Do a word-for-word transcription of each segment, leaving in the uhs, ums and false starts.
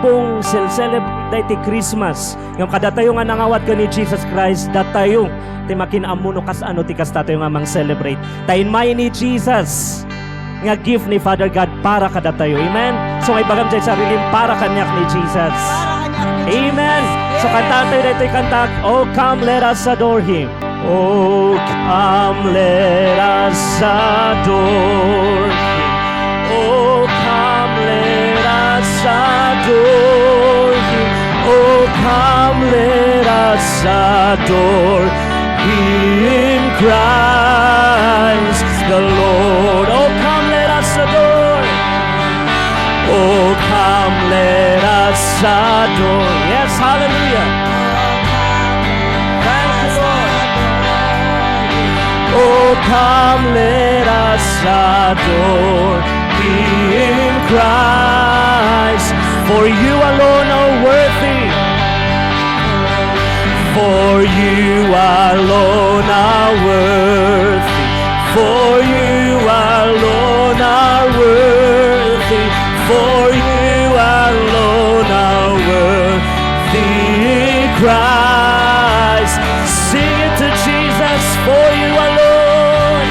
Kung sel-, celebrate daytoy Christmas, ngem kadatayo nga nangawat ken ni Jesus Christ, datayo ti makin-ammo no kasano ti kastatayo nga mang-celebrate. Ta inmay ni Jesus nga gift ni Father God para kadatayo. Amen? So, nga ibagam diay sarilim, para kaniak ni Jesus. Para kaniak ni Jesus. Amen. So, kantaentayo daytoy kanta, "Oh, come, let us adore Him." Oh, come, let us adore Him. Oh, come, let us adore Him. Oh, come, let us adore Him, Christ the Lord. Oh, come, let us adore. Oh, come, let us adore. Yes, hallelujah. Thank you, Lord. Oh, come, let us adore Him, Christ. For you alone are worthy. For you alone are worthy. For you alone are worthy. For you alone are worthy, Christ. Sing it to Jesus. For you alone,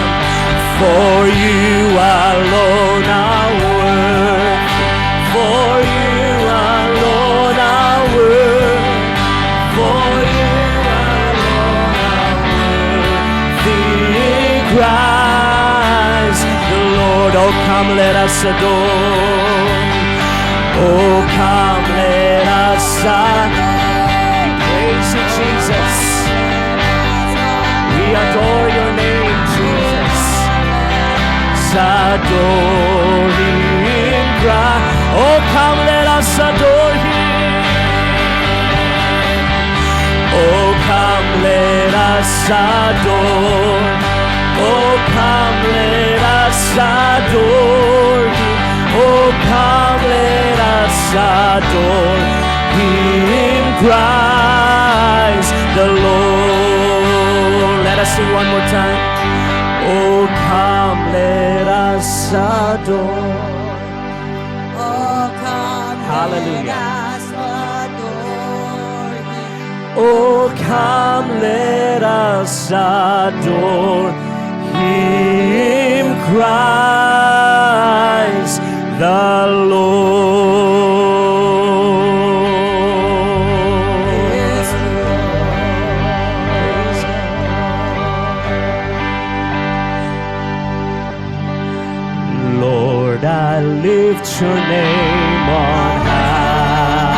for you alone are worthy. For you alone are worthy. For you alone are worthy, Christ the Lord. Oh, come, let us adore. Oh, come, let us adore. Praise you, Jesus. We adore your name, Jesus. Adore Him, Christ. Oh, come, let us adore Him. Oh, come, let us adore. Oh, come, let us adore Him. Oh, come, let us adore Him, Christ the Lord. Let us sing one more time. Oh, come, let us adore. Oh, come, hallelujah, let us adore Him. Oh, come, let us adore Him, Christ the Lord. Lord, I lift your name on high.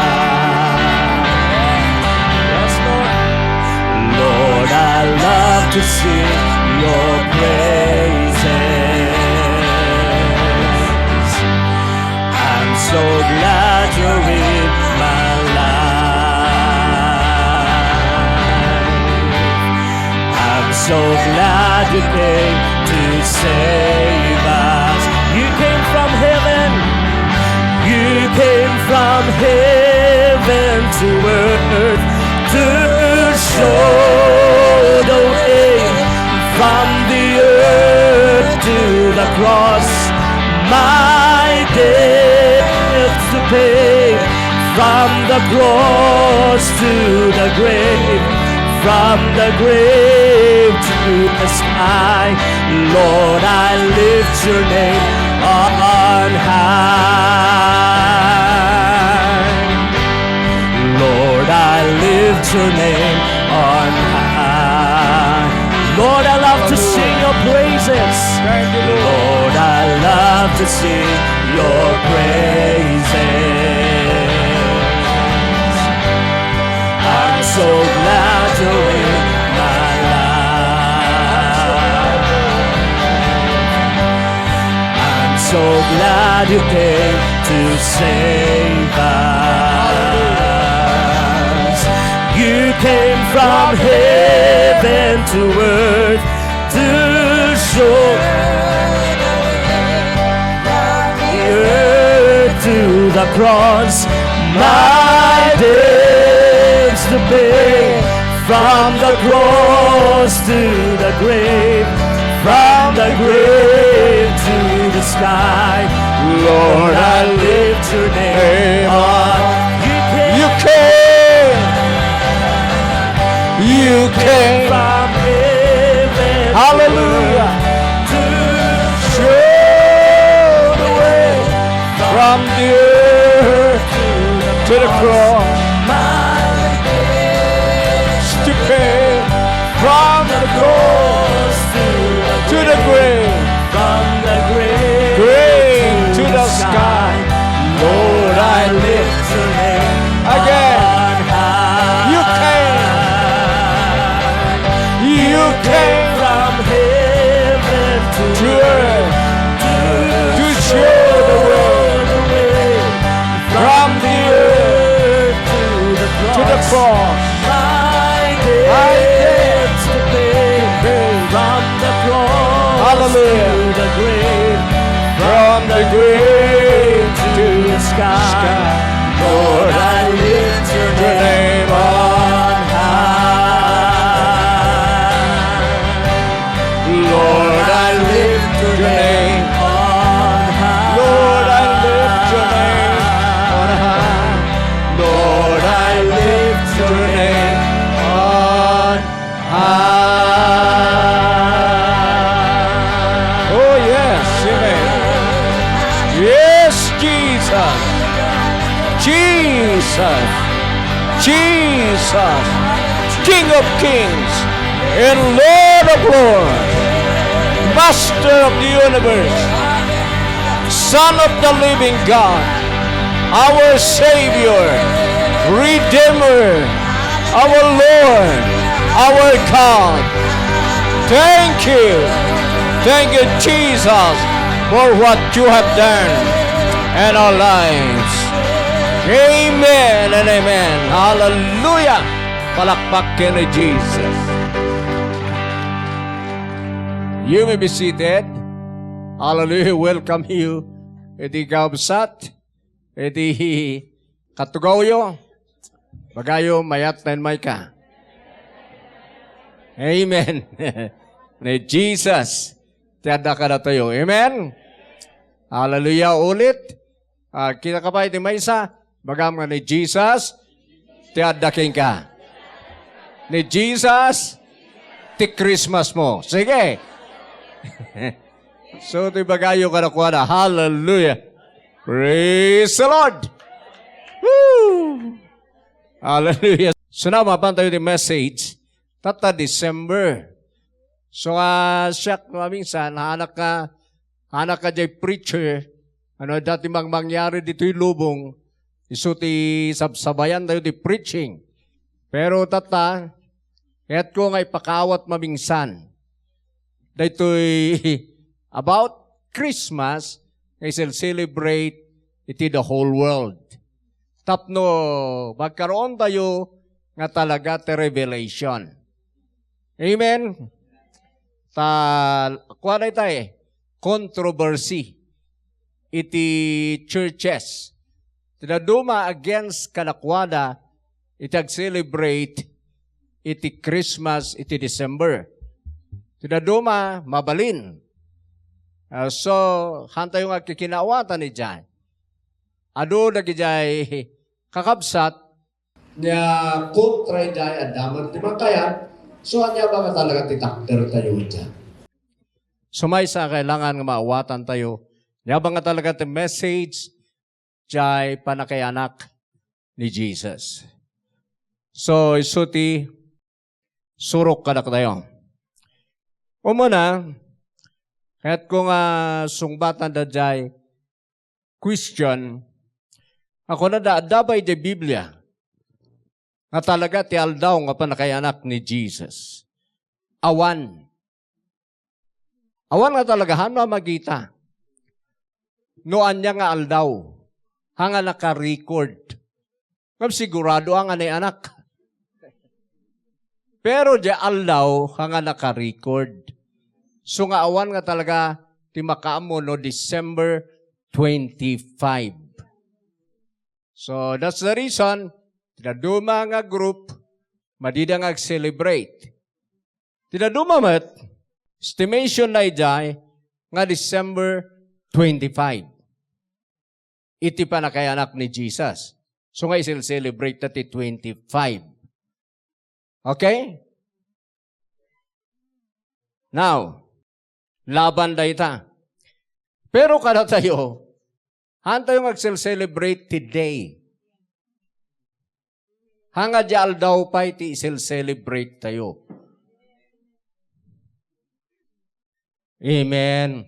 Yes, Lord. Lord, I love to sing your praises. I'm so glad you're in my life. I'm so glad you came to save us. You came from heaven. You came from heaven to earth to show the way from the earth to the cross. My debt to pay from the cross to the grave, from the grave to the sky. Lord, I lift your name on high. Lord, I lift your name on high. Lord, I love to sing your praises. Thank you, Lord. Lord, I love to sing your praises. I'm so glad you're in my life. I'm so glad you came to save us. You came from heaven to earth to show the earth to the cross, my debts to pay. From the cross to the grave, from the grave to the sky, Lord, I lift your name on You came. Hallelujah. To show the way from the earth to the cross. To pay from the cross to the grave. From the grave to the sky. Lord, I lift your name. Again. You came. You came from heaven to earth to show the world the way. From the earth to the cross. My debts to pay. From the cross. Hallelujah. To the grave. From the grave to the sky. Lord, I lift your name on high. Lord, I lift your name on high. Lord, I lift your name on high. Lord, I lift your name on high. Oh, yes, amen. Yes, Jesus. Jesus. Jesus. King of kings and Lord of lords. Master of the universe. Son of the living God, our Savior, Redeemer, our Lord, our God. Thank you. Thank you, Jesus, for what you have done in our lives. Amen and amen. Hallelujah. Palakpak kenni Jesus. You may be seated. Hallelujah. Welcome you. Iti kabsat, iti katugawyo. Ibagayo, mayat nga immayka. Amen. Ni Jesus, ti adda kadatayo. Amen. Hallelujah. Ulit. Ah, kita ka pa iti maysa, ibagam nga ni Jesus, ti adda kenka. Ni Jesus, ti Christmas mo. Sige. So, ti ibagayo kadakuada. Hallelujah. Praise the Lord. Woo! Hallelujah. So, na, mapan tayo ti message. Tatta December. So, ah, siak, maminsan, haanak ka, haanak ka jay preacher, ano, dati mang mangyari ditoy lubong, isu ti sabsabayan tayo ti preaching. Pero tatta, kayatko nga ipakaawat maminsan. Daytoy about Christmas nga isil-celebrate iti the whole world. Tapno magkaroon tayo nga talaga ti revelation. Amen? Ta, kuana itay, controversy iti churches. Ti dadduma against kadakuada iti ag-celebrate iti Christmas iti December. Ti dadduma, mabalin. Ah, so, hantayo nga kikinaawatan idiay. Adu dagidiay kakabsat, nia kontra idiay, adda met ti mangkayat, so ania ba nga talaga ti takder tayo idiay? So maysa, kailangan nga maawatan tayo, ania ba nga talaga ti message jay panakayanak ni Jesus. So, isu ti surok kadaktayo. Umuna, kayatko nga sungbatan daydiay question, a kunada, adda ba idiay Biblia nga talaga ti aldaw nga panakayanak ni Jesus? Awan. Awan nga talaga, hano a makita no ania nga aldaw nga naka-record? Ngem sigurado a nga nayanak. Pero diay aldaw nga naka-record. So nga awan nga talaga ti makaammo no December twenty-five. So that's the reason, ti dadduma nga group, madida nga ag-celebrate. Ti dadduma met, estimation na idiay nga December twenty-five. Iti panakayanak ni Jesus. So nga isil-celebrate ta ti twenty-five. Okay? Now, laban dayta. Pero kadatayo, haantayo nga agcel-celebrate ti day. Haan nga diay aldaw pay ti isel-celebrate tayo. Amen.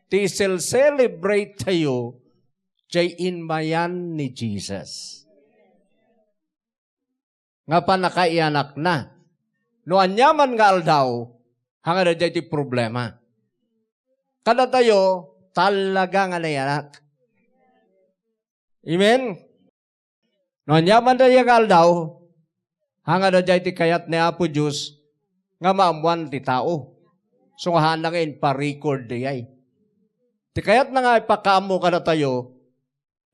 Ti isel-celebrate tayo, diay inmayan ni Jesus. Nga pannakaianakna. No aniaman nga aldaw, haan nga diay ti problema. Kadatayo, talaga nga naianak. Amen? No aniaman daydiay nga aldaw, haan nga daydiay ti kayat ni Apo Dios nga maammoan ti tao. So, nga haan nga impa-record daydiay. Ti kayatna nga ipakaammo kadatayo,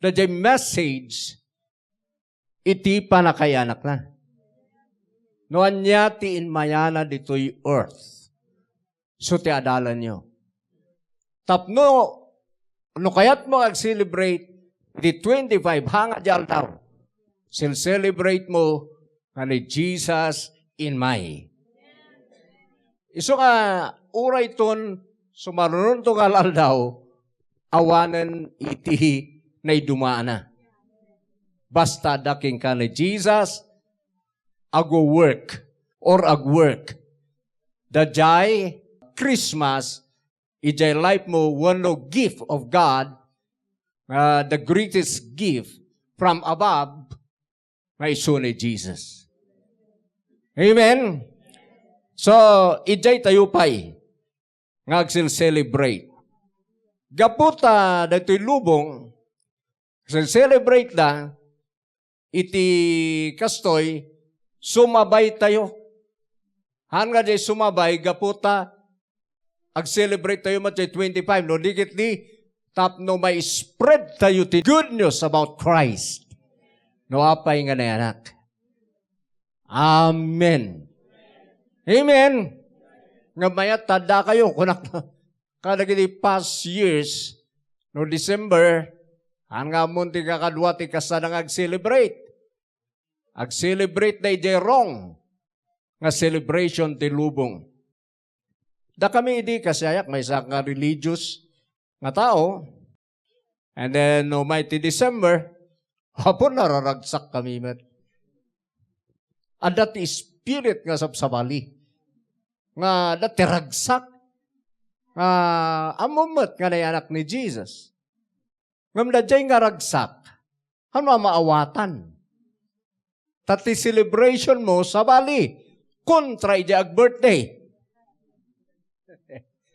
daydiay message iti pannakaianakna. No ania ti inmayana ditoy earth. So ti adalanyo. Tapno, no kayatmo nga ag-celebrate iti twenty-five, haan nga diay aldaw, sel-celebrate mo nga ni Jesus inmay. Isu nga, uray ton sumarunonto nga aldaw, awanen iti naidumaanna. Basta adda kenka ni Jesus, agwo-work or agwork. Daydiay Christmas, idiay life mo, wenno gift of God, ah, the greatest gift from above, nga isu ni Jesus. Amen? So, idiay tayo pay nga agsil-celebrate. Gapu ta daytoy lubong, agsil-celebrate da, iti kastoy, sumabay tayo. Haan nga diay sumabay, gapu ta, ag-celebrate tayo met diay twenty-five, no? Di ket di, tapno ma-spread tayo ti good news about Christ. No apay nga naianak. Amen. Amen. Nga mayat, tadda kayo, kunak, kadagiti past years, no December, haan nga ammon ti kakadua ti kasada nga ag-celebrate. Ag-celebrate da idiay wrong nga celebration ti lubong. Dakami idi, kasiayak, maysa nga religious nga tao. And then, umay ti December, apo, nararagsak kami met. Adda ti spirit nga sabsabali. Nga adda ti ragsak. Nga ammo met nga naianak ni Jesus. Ngem daydiay nga ragsak, haan a maawatan? Ta ti celebration mo, sabali, kontra idiay ag-birthday.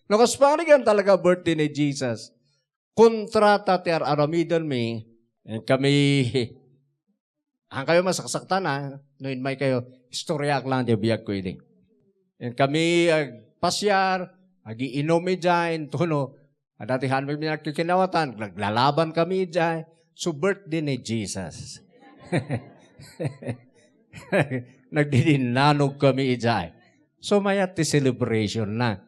No, kas pangarigan talaga birthday ni Jesus. Kontra ta ti ar-aramidenmi, eh, kami, haan kayo masaksaktan, ha? No inmay kayo, istoryaak lang diay biag ko idi. Ken kami agpasiar, agiinom idiay, intono, adda ti haan mi agkikinawatan, naglalaban kami idiay. So, birthday ni Jesus. Nagdidinnanog kami idiay. So, mayat ti celebration na.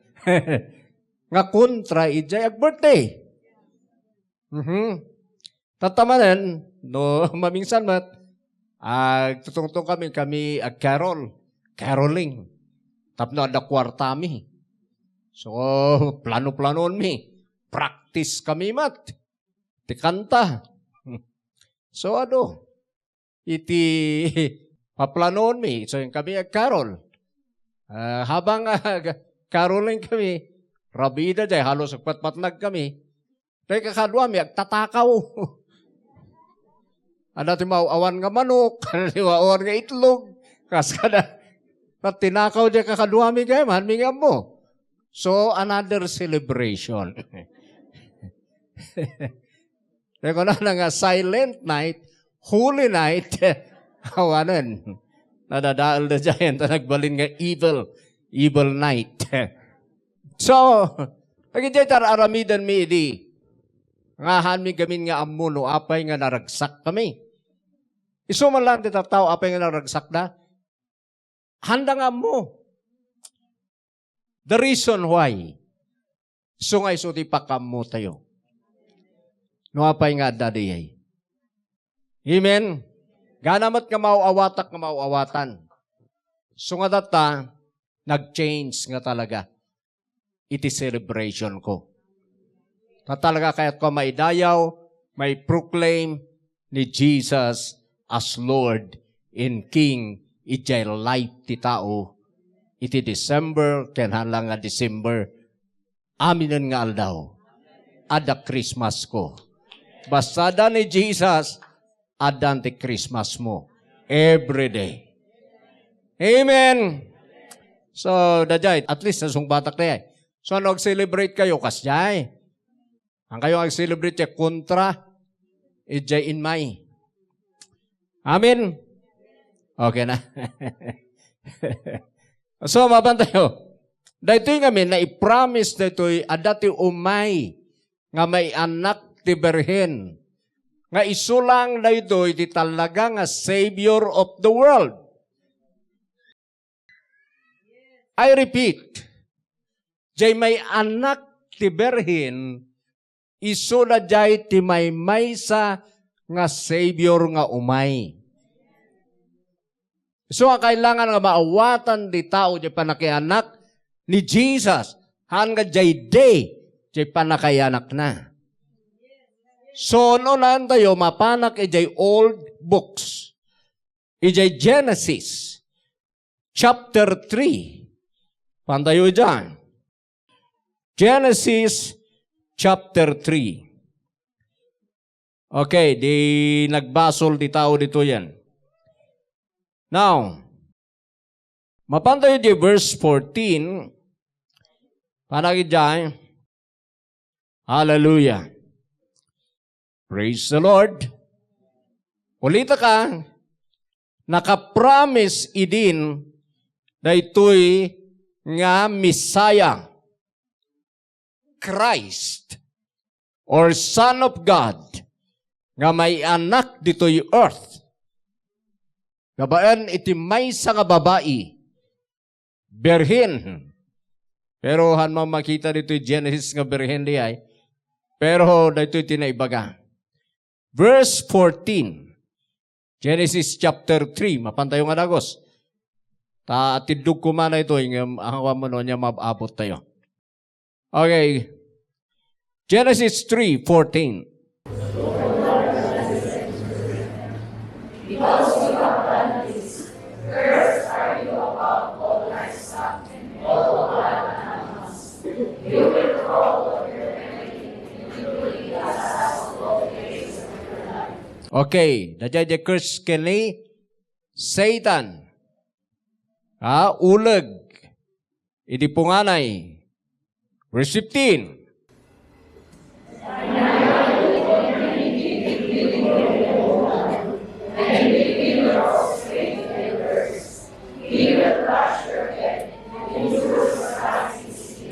Nga kontra idiay ag-birthday. Mhm. Tatta manen, no, mamingsan met, agtutungtong kami, kami ag-carol, caroling. Tapno adda kuartami. So, plano-planon mi. Practice kami met. Ti kanta. So, adu, iti paplanon mi, so, kami ag-carol. Ah, habang, ah, caroling kami, rabii da diay, halos agpatpatnag kami. Tay kakaduami, agtatakaw. Adda ti maaw-awan nga manok, adda ti maaw-awan nga itlog. Kas kada, tinakaw diay kakaduami, gayam, haan mi nga ammo. So, another celebration. Kaya ko na nga silent night, holy night, awanen. Nadadael da diay, ta nagbalin nga evil, evil night. So, dagiti ar-aramiden mi idi, nga haan mi gamin nga ammo no apay nga naragsak kami. Isu man lang ti tattao, apay nga naragsak da? Haanda nga ammo. The reason why. Isu nga isu ti pakaammo tayo. No apay nga adda dayay. Amen? Gana met nga maaw-awatak nga maaw-awatan. Isu nga tatta, nag-change nga talaga. iti celebration ko. Ta talaga kayatko a maidayaw, mai-proclaim ni Jesus as Lord and King idiay life ti tao iti December, ken haan la nga December, aminen nga aldaw, adda Christmas ko. Basta adda ni Jesus, adda ti Christmas mo. Every day. Amen. So, daydiay, at least nasungbatak daydiay. So, ano, ag-celebrate kayo? Kasdiay. Haan kayo ag-celebrate ti kontra, idiay immay. Amen? Okay na. So, mapan tayo. Daytoy ngamin, naipromise daytoy, adda ti umay nga maiannak ti Birhen, nga isu lang daytoy ti talaga nga Savior of the world. I repeat, jay maiannak ti Birhen, isu daydiay ti maymaysa nga Savior nga umay. Isu nga kailangan nga maawatan ti tao jay pannakaiannak ni Jesus, haan nga jay day jay pannakaianakna. So, un-unayen tayo, mapanak idiay old books. Idiay Genesis, chapter three. Pantayo idiay. Genesis chapter three. Okay, di nagbasol ti tao ditoyen. Now, mapan tayo di verse fourteen. Panak idiay. Hallelujah. Praise the Lord. Ulitek, nakapromise idin daytoy nga Messiah, Christ, or Son of God, nga maiannak ditoy earth. Babaen iti maysa nga babai, birhen. Pero haan man makita ditoy Genesis nga birhen diay. Pero daytoy ti naibaga. Verse fourteen. Genesis chapter three. Mapan tayo nga dagus. Ta atiddog koma daytoy, ngem awan man no ania maab-abot tayo. Okay. Genesis three fourteen. Okay, daydiay di curse ken ni Satan. Ah, uleg. Idi punganay. Verse fifteen.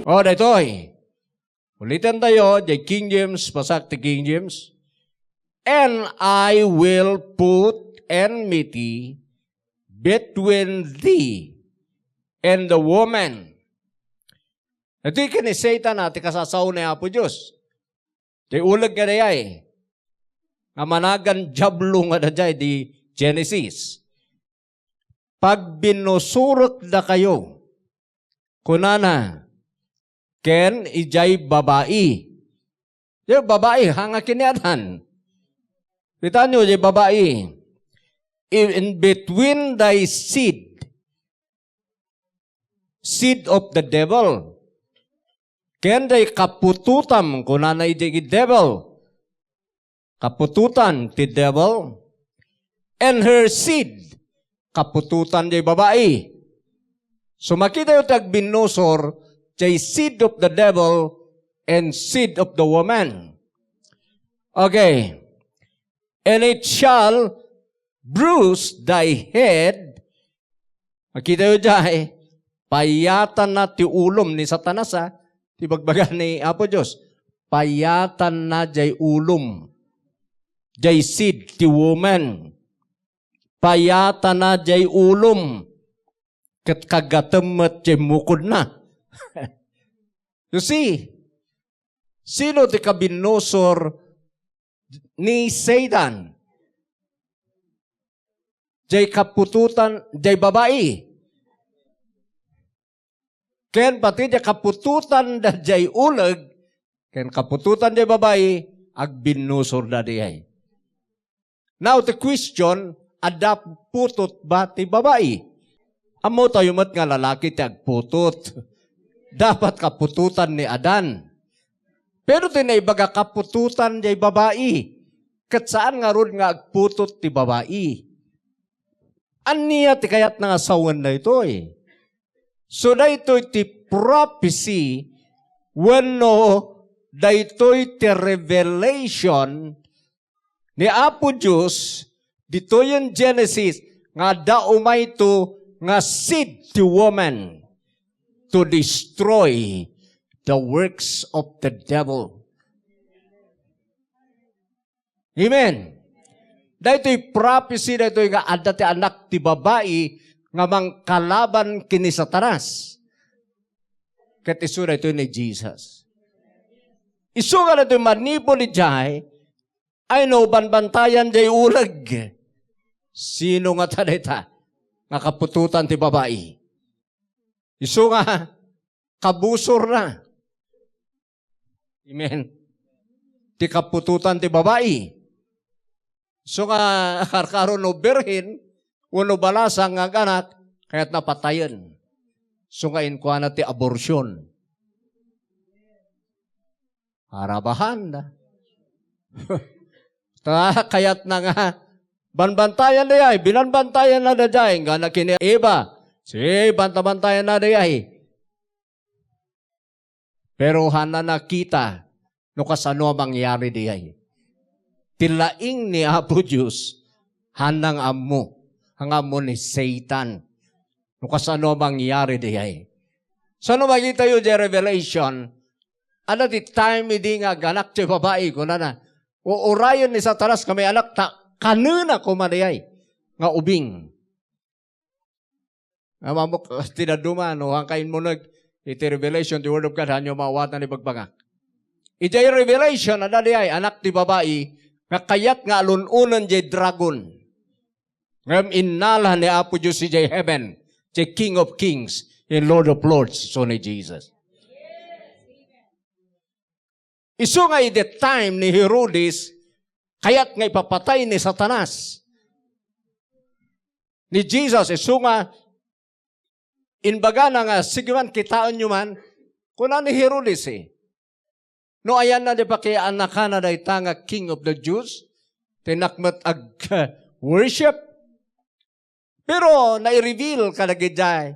Oh, daytoy. Uliten tayo, di King James, pasak ti King James. "And I will put enmity between thee and the woman." Itoy ken ni Satan a ti kasasao ni Apo Dios. Ti uleg nga dayay. Nga managan Diablo nga dayay di Genesis. "Pagbinnusurek dakayo," kunana, "ken idiay babai." Diay babai, haan nga ken ni Adan. Kitaenyo, diay babai. "In between thy seed," seed of the devil. Ken diay kaputotam, kunana idiay devil. Kaputotan ti devil. And her seed, kaputotan diay babai. So makitayo ti agbinnusor, diay seed of the devil and seed of the woman. Okay. "And it shall bruise thy head." Makitayo diay, payatanna ti ulom ni Satanas, a, ti bagbaga ni Apo Dios. Payatanna diay ulom. Diay seed ti woman. Payatanna diay ulom. Ket kagatem met diay mukodna. You see, sino ti kabinnusor ni Satan? Diay kaputotan, diay babai. Ken pati diay kaputotan daydiay uleg, ken kaputotan diay babai, agbinnusorda diay. Now, the question, adda putot ba ti babai? Ammotayo met nga lalaki ti agputot. Dapat kaputotan ni Adan. Pero ti naibaga kaputotan diay babai, ket saan ngarud nga agputot ti babai. Ania ti kayatna nga sawen daytoy? So, daytoy ti prophecy wenno daytoy ti revelation ni Apo Dios ditoyen Genesis nga adda umayto nga seed ti woman to destroy the works of the devil. Amen. Daytoy prophecy, daytoy nga adda ti anak ti babai nga mangkalaban ken ni Satanas. Ket isu daytoy ni Jesus. Isu nga daytoy manipud idiay, ay no, banbantayan diay uleg. Sino ngata dayta nga kaputotan ti babai? Isu nga kabusorna. Amen. Ti kaputotan ti babai. Isu nga akarkaro no birhen wenno balasang nga ag-anak, kayatna patayen. Isu nga inkuana ti abortion. Arabahan da. Ta, kayatna nga banbantayan diay, binanbantayanna diay, nga na ken ni Eva. Si, bantabantayanna diay. Pero haanna nakita no kasano a mangyari diay. Ti laing ni Apo Dios, haanna nga ammo, nga ammo ni Satan. No kasano a mangyari diay. Sano makitayo diay Revelation? Adda ti time idi nga ag-anak ti babai, kunana, uurayen ni Satanas nga may anak ta kanena koma diay nga ubing. Amamok, ti dadduma, no, haanka immuneg iti Revelation, ti Word of God, haanyo maawatan ibagbagak. Idiay Revelation, adda diay anak ti babai nga kayat nga alun-onen diay dragon. Ngem innala ni Apo Dios idiay heaven, ti King of Kings and Lord of Lords, isu ni Jesus. Isu nga idi time ni Herodes, kayat nga ipapatay ni Satanas ni Jesus, isu nga imbagana nga, "Sige man, kitaenyo man." Kuna ni Herodes, eh, no ayanna di pakiannakana dayta nga King of the Jews, ti nak met ag-worship. Pero nai-reveal kadagiti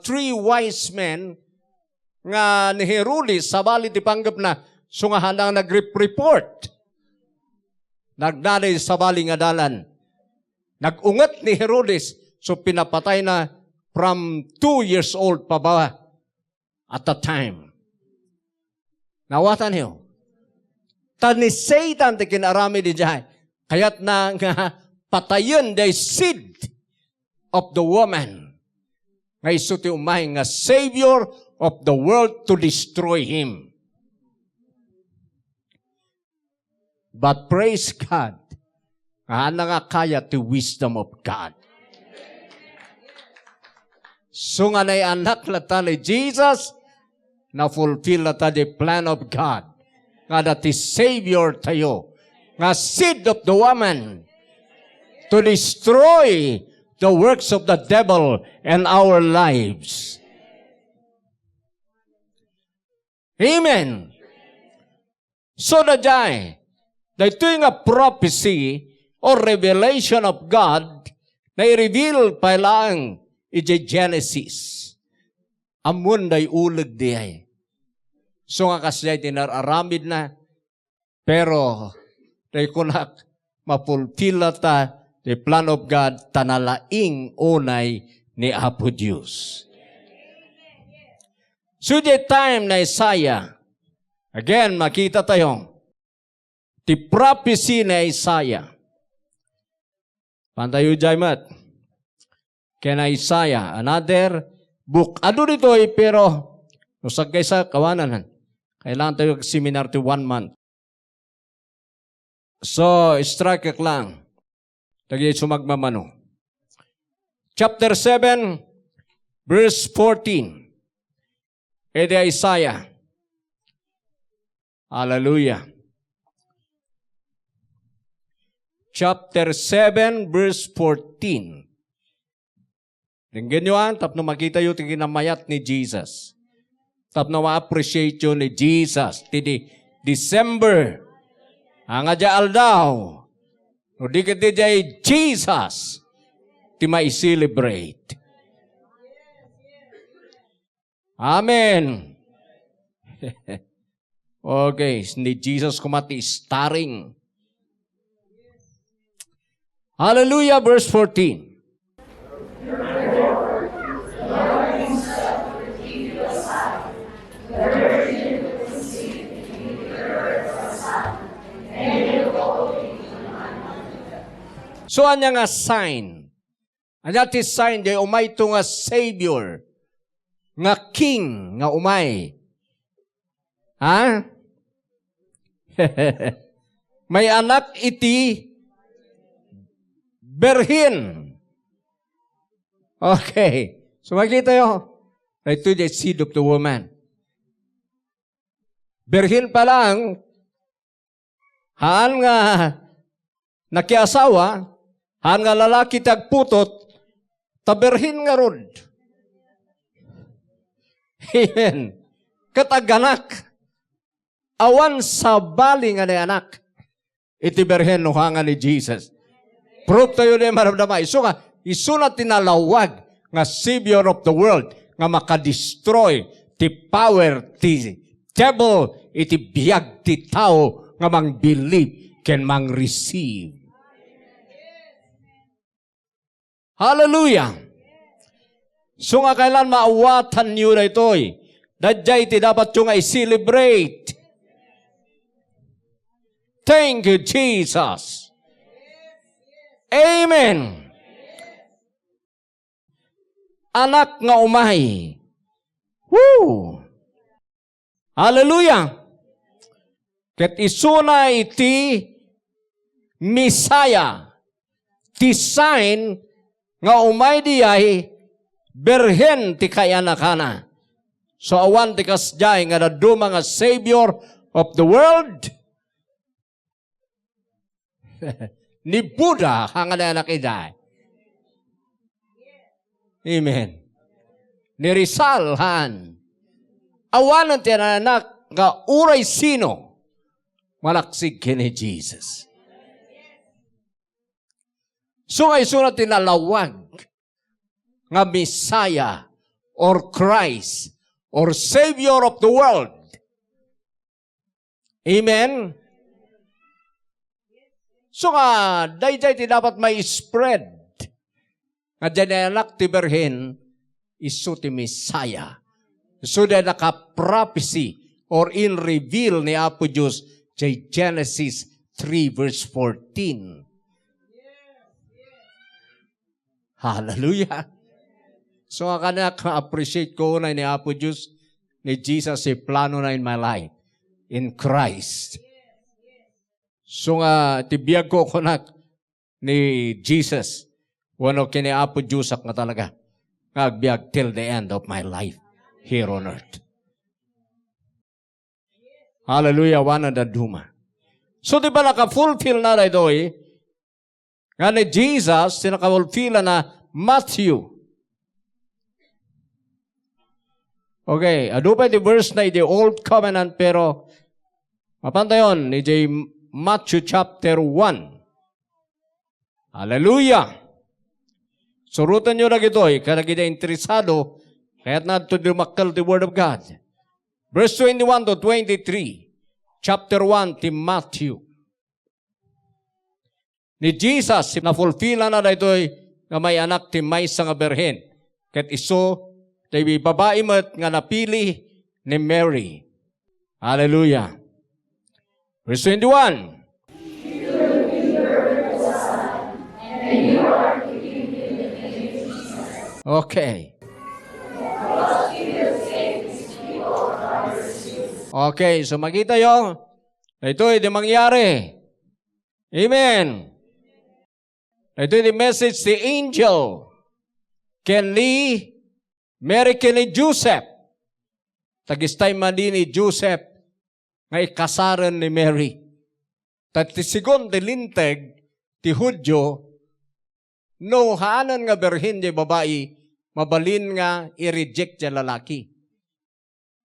three wise men nga ni Herodes, sabali ti panggepna, isu nga haanna nag-rep-, report. Nagnaday sabali nga dalan. Nag-unget ni Herodes, so pinapatayna from two years old pababa at that time. Nawatanyo? Ta ni Satan ti kin-aramid idiay. Kayatna nga patayen diay seed of the woman. Nga isu ti umay nga Savior of the world to destroy him. But praise God, nga haanna nga kayat ti wisdom of God. Isu nga naiannak latta ni Jesus, na-fulfill latta the plan of God. Nga adda ti Savior tayo, nga seed of the woman, to destroy the works of the devil in our lives. Amen. So, daydiay, daytoy nga prophecy or revelation of God, nai-reveal pay laeng idiay Genesis. Ammon diay uleg diay. Isu nga kasdiay ti nar-aramidna, pero, diay kunak, ma-fulfill latta ti plan of God, ta nalaing unay ni Apo Dios. So, the time ni Isaiah, again, makita tayo, ti prophecy ni Isaiah. Pantayo diay met. Ken Isaiah, another book. Adu ditoy, pero no sagkaysa, kawanan. Kailangan tayo seminar ti one month. So, strike lang. Dagiti sumagmamano. Chapter seven, verse fourteen. Iti Isaiah. Hallelujah. Chapter seven, verse fourteen. Denggenyo, ah, tapno makitayo ti kinamayat ni Jesus. Tapno ma-appreciate yo ni Jesus. Ti di-, December. Anga dia aldaw. No di ket diay Jesus. Ti ma-celebrate. Amen. Okay, ni Jesus koma ti starring. Hallelujah, verse fourteen. So, ania nga sign? Ania ti sign diay umayto nga Savior, nga King, nga umay? Ha? May anak iti birhen. Okay. So, makitayo. Ito the seed of the woman. Birhen pa lang, haan nga nakiasawa, haan nga lalaki ti agputot, ta birhen ngarud. Amen. Ket aganak, awan sabali nga naanak iti birhen no haan nga ni Jesus. Proof tayo ni maramdama. Isu nga, isuna ti nalawag nga Savior of the world nga makadestroy ti power ti devil iti biag ti tao nga mangbilib ken mangreceive. Hallelujah! So nga kailan maawatanyo daytoy, daydiay ti dapatyo nga i-celebrate. Thank you, Jesus. Amen. Anak nga umay. Woo! Hallelujah! Ket isuna iti Messiah, ti sign nga umay diay birhen ti kaianakana. So, awan ti kasdiay nga dadduma nga Savior of the world. Ni Buddha, haan nga naanak idiay. Amen. Ni Rizal, haan. Awanen ti naanak nga uray sino, malaksid ken ni Jesus. So, nga isuna ti nalawag nga Messiah or Christ or Savior of the world. Amen? So nga, daydiay ti dapat ma-spread. Nga diay naanak ti birhen, isu ti Messiah. Isu diay naka-prophecy or in reveal ni Apo Dios diay Genesis three verse fourteen. Hallelujah. So, nga kaniak, na-appreciate ko unay ni Apo Dios, ni Jesus, ti planona in my life, in Christ. So nga, ti biag ko, kunak, ni Jesus, wenno ken ni Apo Diosak nga talaga, nga agbiag till the end of my life here on earth. Hallelujah, awan a dadduma. So, di ba naka-fulfill na daytoy? Nga ni Jesus, ti naka-fulfill na Matthew. Okay, adu pay ti verse na iti Old Covenant, pero mapantayon, iti Matthew chapter one. Hallelujah! Surotenyo dagitoy, kadagiti interesado, kayatna adto dumakkel ti Word of God. Verse twenty-one to twenty-three, chapter one ti Matthew. Ni Jesus, nafulfilana daytoy nga may-anak ti maysa nga birhen. Ket isu, ti babai met nga napili ni Mary. Hallelujah. Verse twenty-one. Okay. Okay, so makitayo, ito, iti mangyari. Amen. Ito, iti message ti angel. Ken ni Mary ken ni Joseph. Tagistay madi ni Joseph nga ikasaren ni Mary. Ta ti segun ti Linteg ti Judio, no haanen nga birhen diay babai, mabalin nga i-reject diay lalaki.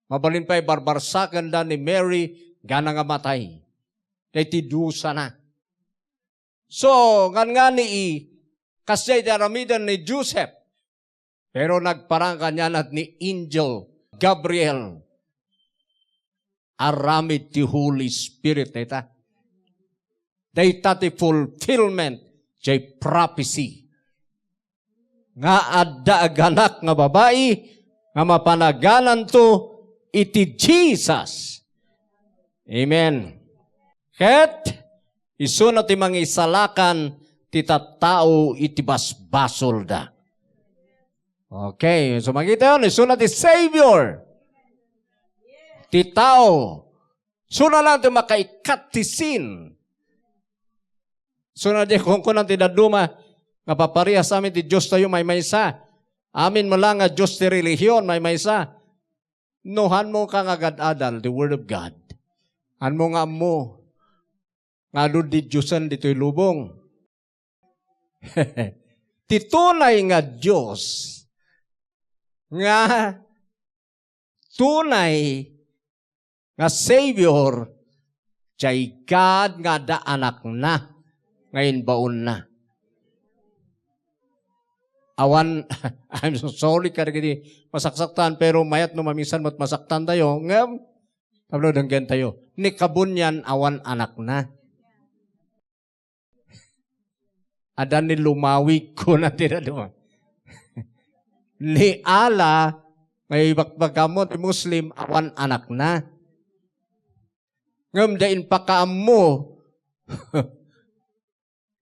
Mabalin pay barbarsakenda ni Mary gana nga matay. Daytoy dusana. So, ngan nga ni, kasdiay ti aramiden ni Joseph. Pero nagparang kaniana ni angel Gabriel. Aramid ti Holy Spirit dayta. Dayta ti fulfillment jay prophecy nga adda aganak nga babai nga mapanagananto iti Jesus. Amen. Ket isuna ti mangisalakan ti tattao iti basbasolda. Okay, so makita yon, isuna ti Savior. Ti tao, isuna lang ti makaikkat ti sin. Isuna di kunkunan ti dadduma nga paparehas amin ti Dios tayo maymaysa. Amin mo lang nga Dios ti relihiyon maymaysa. No, hanmo ka nga agad-adal the Word of God. Hanmo nga ammo nga adu di Diosen ditoy lubong. Ti tunay nga Dios nga tunay nga Savior, jay God nga adda Anakna nga imbaonna. Awan, I'm so sorry kadagiti masaksaktan, pero mayat no mamisan met masaktan tayo, ngem, tapno denggen tayo, ni kabunian awan Anakna. Adda ni lumawig, kuna ti dadduma. Ni Allah, nga ibakbaga mo ti Muslim, awan Anakna. Ngem da impakaammo,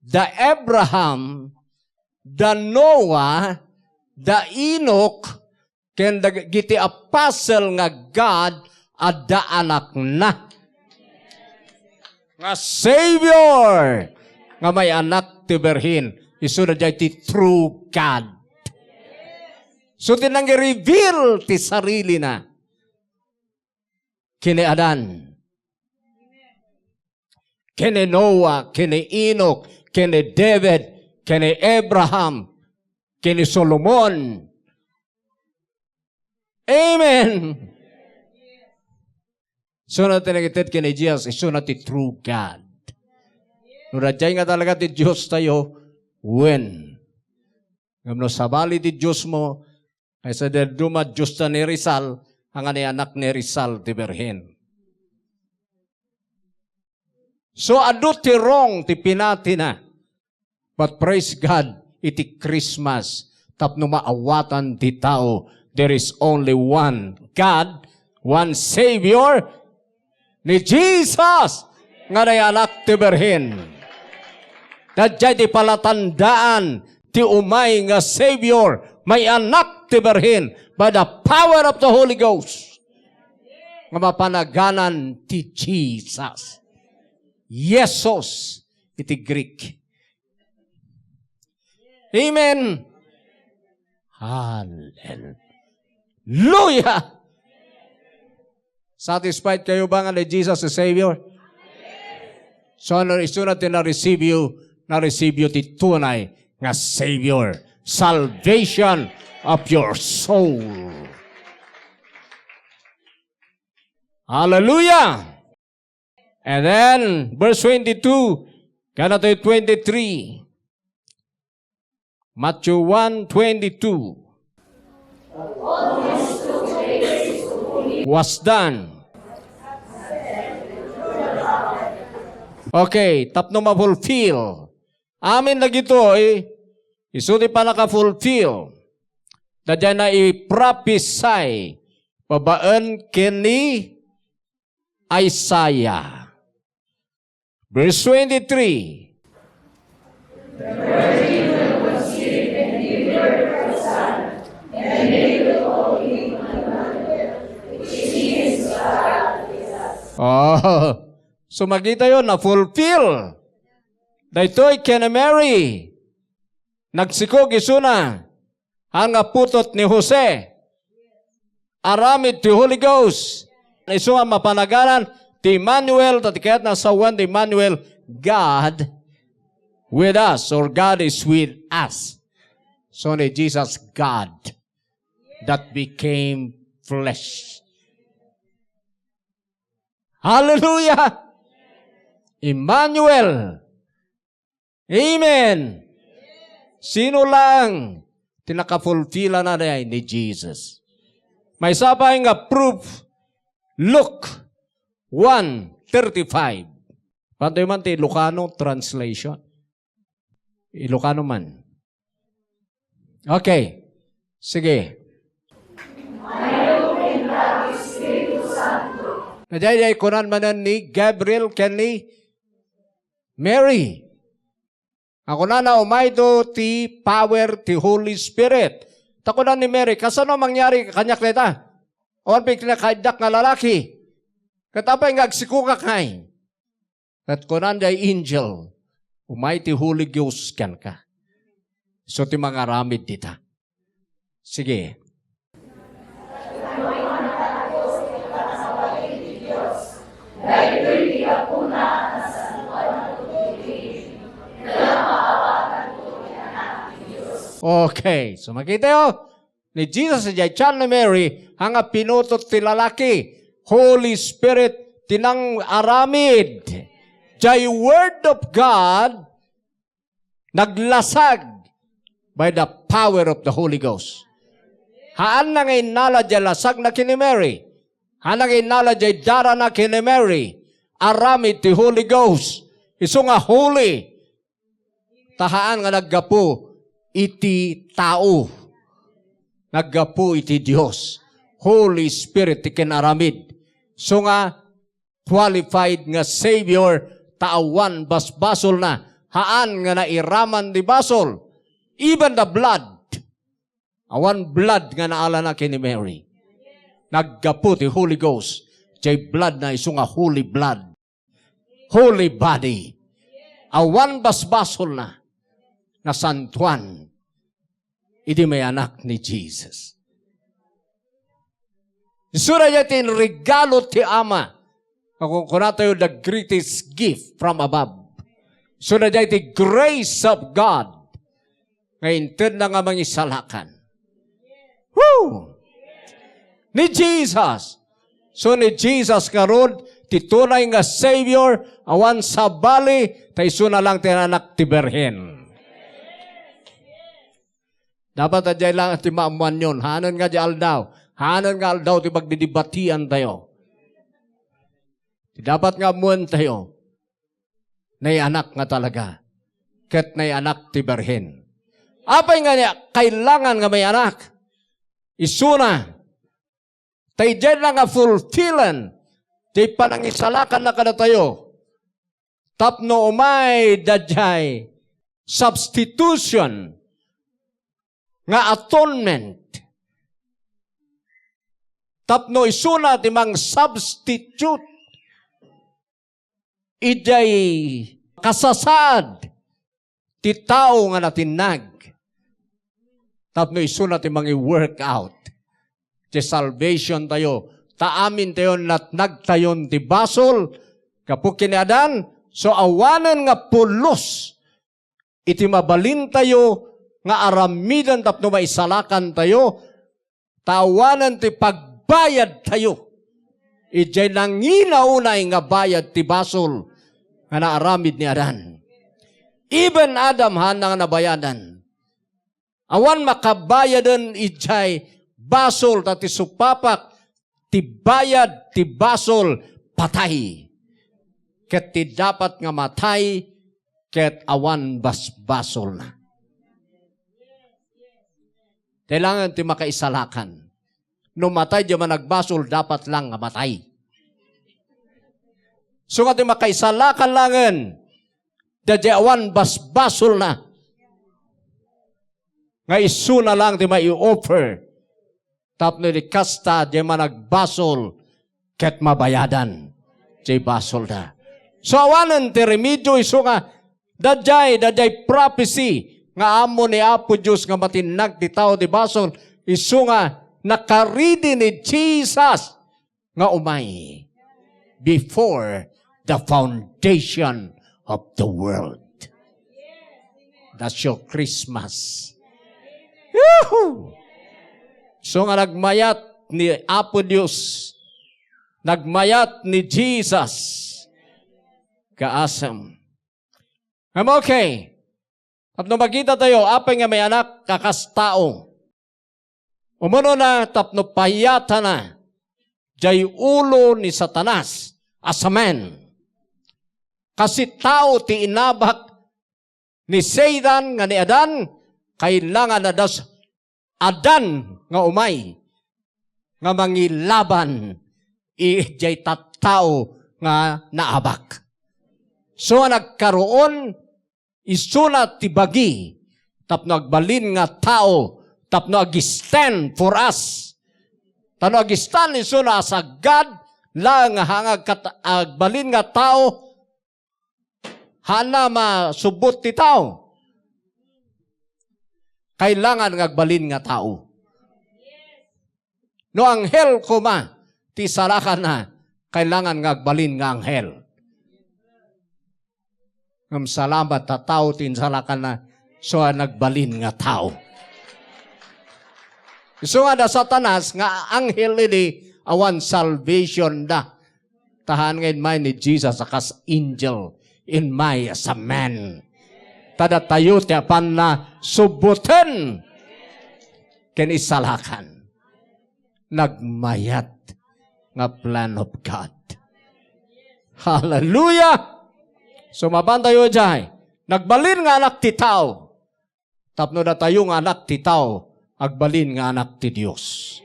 da Abraham, da Noah, da Enoch, ken dagiti apostle nga God adda Anakna nga Savior nga may-anak ti Birhen. Isuna jay ti true God. So, ti nangi-reveal ti sarilina ken ni Adan, ken ni Noah, ken ni Enoch, ken ni David, ken ni Abraham, ken ni Solomon. Amen. Isuna ti nangited ken ni Jesus, isuna ti true God. No, daydiay nga talaga ti Dios tayo, wen. Ngem no sabali ti Dios mo, kaysa dadduma Dios ta ni Rizal, haan nga ni anak ni Rizal ti Birhen. So, adu ti wrong ti pinatina. But praise God, iti Christmas, tapno maawatan ti tao, there is only one God, one Savior, ni Jesus nga may-anak ti Birhen. Daydiay ti palatandaan ti umay nga Savior, may-anak ti Birhen, by the power of the Holy Ghost, nga mapanaganan ti Jesus. Jesus iti Greek. Amen. Hallelujah. Satisfied kayo ba nga ni Jesus is Savior? So, ano, isuna ti na-receive you, na-receive you ti tunay nga Savior. Salvation of your soul. Hallelujah! And then, verse twenty-two, kana to twenty-three. Matthew one twenty-two. Was done. Okay, tapno ma-fulfill. Amin dagitoy, isu ti panaka-fulfill. Daydiay na iprophesy babaen ken ni Isaiah. Verse twenty-three. Oh, so makita yo, na-fulfill. Daytoy ken Mary. Nagsikog isuna. Haan nga putot ni Jose. aramid ti Holy Ghost. Isu nga mapan-agaran ti Emmanuel, ta ti kayatna a sawen ti Emmanuel, God with us, or God is with us. So ni Jesus, God that became flesh. Hallelujah! Emmanuel. Amen. Sino lang ti nakafulfillana ni Jesus? Maysa pay nga proof, Luke one thirty-five. Pantoy man ti Ilocano translation. Ilocano man. Okay. Sige. Daydiay kunan manen ni Gabriel ken ni Mary. Kunana, umayto ti power ti Holy Spirit. Ta kunan ni Mary, kasano mangyari kaniak dayta? Awan pay kinakaiddak nga lalaki. Ket apay nga agsikogak ngay? Ket kunan jay angel, umay ti Holy Ghost kenka. Isu ti mangaramid dita. Sige. Okay, so makitayo, ni Jesus idiay tian ni Mary, haan nga pinutot ti lalaki, Holy Spirit ti nangaramid. Jay Word of God, naglasag by the power of the Holy Ghost. Haanna nga innala jay lasagna ken ni Mary. Haanna nga innala jay darana ken ni Mary. Aramid ti Holy Ghost. Isu nga holy. Ta haan nga naggapu iti tao. Naggapu iti Dios. Holy Spirit ti kinaramid. Isu nga qualified nga Savior, ta awan basbasolna, haan nga nairaman ti basol, even the blood. Awan blood nga naalana ken ni Mary. Naggapu ti Holy Ghost, jay blood na isu nga holy blood, holy body. Awan basbasolna, nasantuan. Idi mayanak ni Jesus. Isu daydiay ti regalo ti Ama. Nga kunkunatayo, the greatest gift from above. Isu daydiay ti grace of God nga intedna nga mangisalakan. Woo! Ni Jesus. So ni Jesus ngarud, ti tunay nga Savior, awan sabali, ta isuna lang ti anak ti Birhen. Dapat a diay lang ti maammoanyon. Hanen nga diay aldaw. Hanen nga aldaw ti pagdidibatian tayo. Ti dapat nga ammoen tayo, naianak nga talaga. Ket naianak ti Birhen. Apay nga niya kailangan nga maianak? Isuna, ta idiay na nga fulfillan ti panangisalakanna kadatayo. Tapno umay daydiay substitution nga atonement. Tapno isuna ti mang-substitute idiay kasasaad ti tao nga natinnag. Tapno isuna ti mangi-work out ti salvation tayo. Ta amin tayo natnagtayon ti basol gapu ken ni Adan, so awanen nga pulos iti mabalintayo nga aramiden tapno maisalakantayo, ta awanen ti pagbayadtayo idiay nanginaunay nga bayad ti basol nga naaramid ni Adan. Even Adam, haanna nga nabayadan. Awan makabayaden idiay basol, ta ti supapak ti bayad ti basol, patay. Ket ti dapat nga matay, ket awan basbasolna. Kailangan ti makaisalakan. No matay diay managbasol, dapat lang nga matay. So nga ti makaisalakan langen, daydiay awan basbasolna, nga isuna lang ti mai-offer. Tapno idi kasta, diay managbasol ket mabayadan diay basolda. So, awanen ti remedio isu nga daydiay, daydiay prophecy nga ammo ni Apo Dios nga matinnag ti tao ti basol, isu nga Nakaridi ni Jesus nga umay before the foundation of the world. That's your Christmas. Yahoo! So nga nagmayat ni Apo Dios, nagmayat ni Jesus, kaasam. Ngem okay, tapno makita tayo, apay nga may anak a kas tao? Umunona tapno payatana jay ulo ni Satanas a samen. Kasi tao ti inabak ni Satan nga ni Adan, kailangan a das Adan nga umay nga mangilaban idiay tattao nga naabak. So, nagkaroon isuna ti bagi tapno agbalin nga tao, tapno ag-stand for us. Tapno ag-stand isuna as a God laeng nga hangag kat-, agbalin nga tao, haanna masubbot ti tao. Kailangan nga agbalin nga tao. No anghel koma ti salakanna, kailangan nga agbalin nga anghel. Ngem salamat ta tao ti insalakanna, so a nagbalin nga tao. Isu nga da Satanas nga anghel idi, awan salvation da. Ta haan nga inmay ni Jesus a kas angel, inmay as a man. Ta datayo ti apanna subboten ken isalakan. Nagmayat nga plan of God. Hallelujah! Sumaban tayo jay. Nagbalin nga anak ti tao. Tapno datayo nga anak ti tao, agbalin nga anak ti Dios.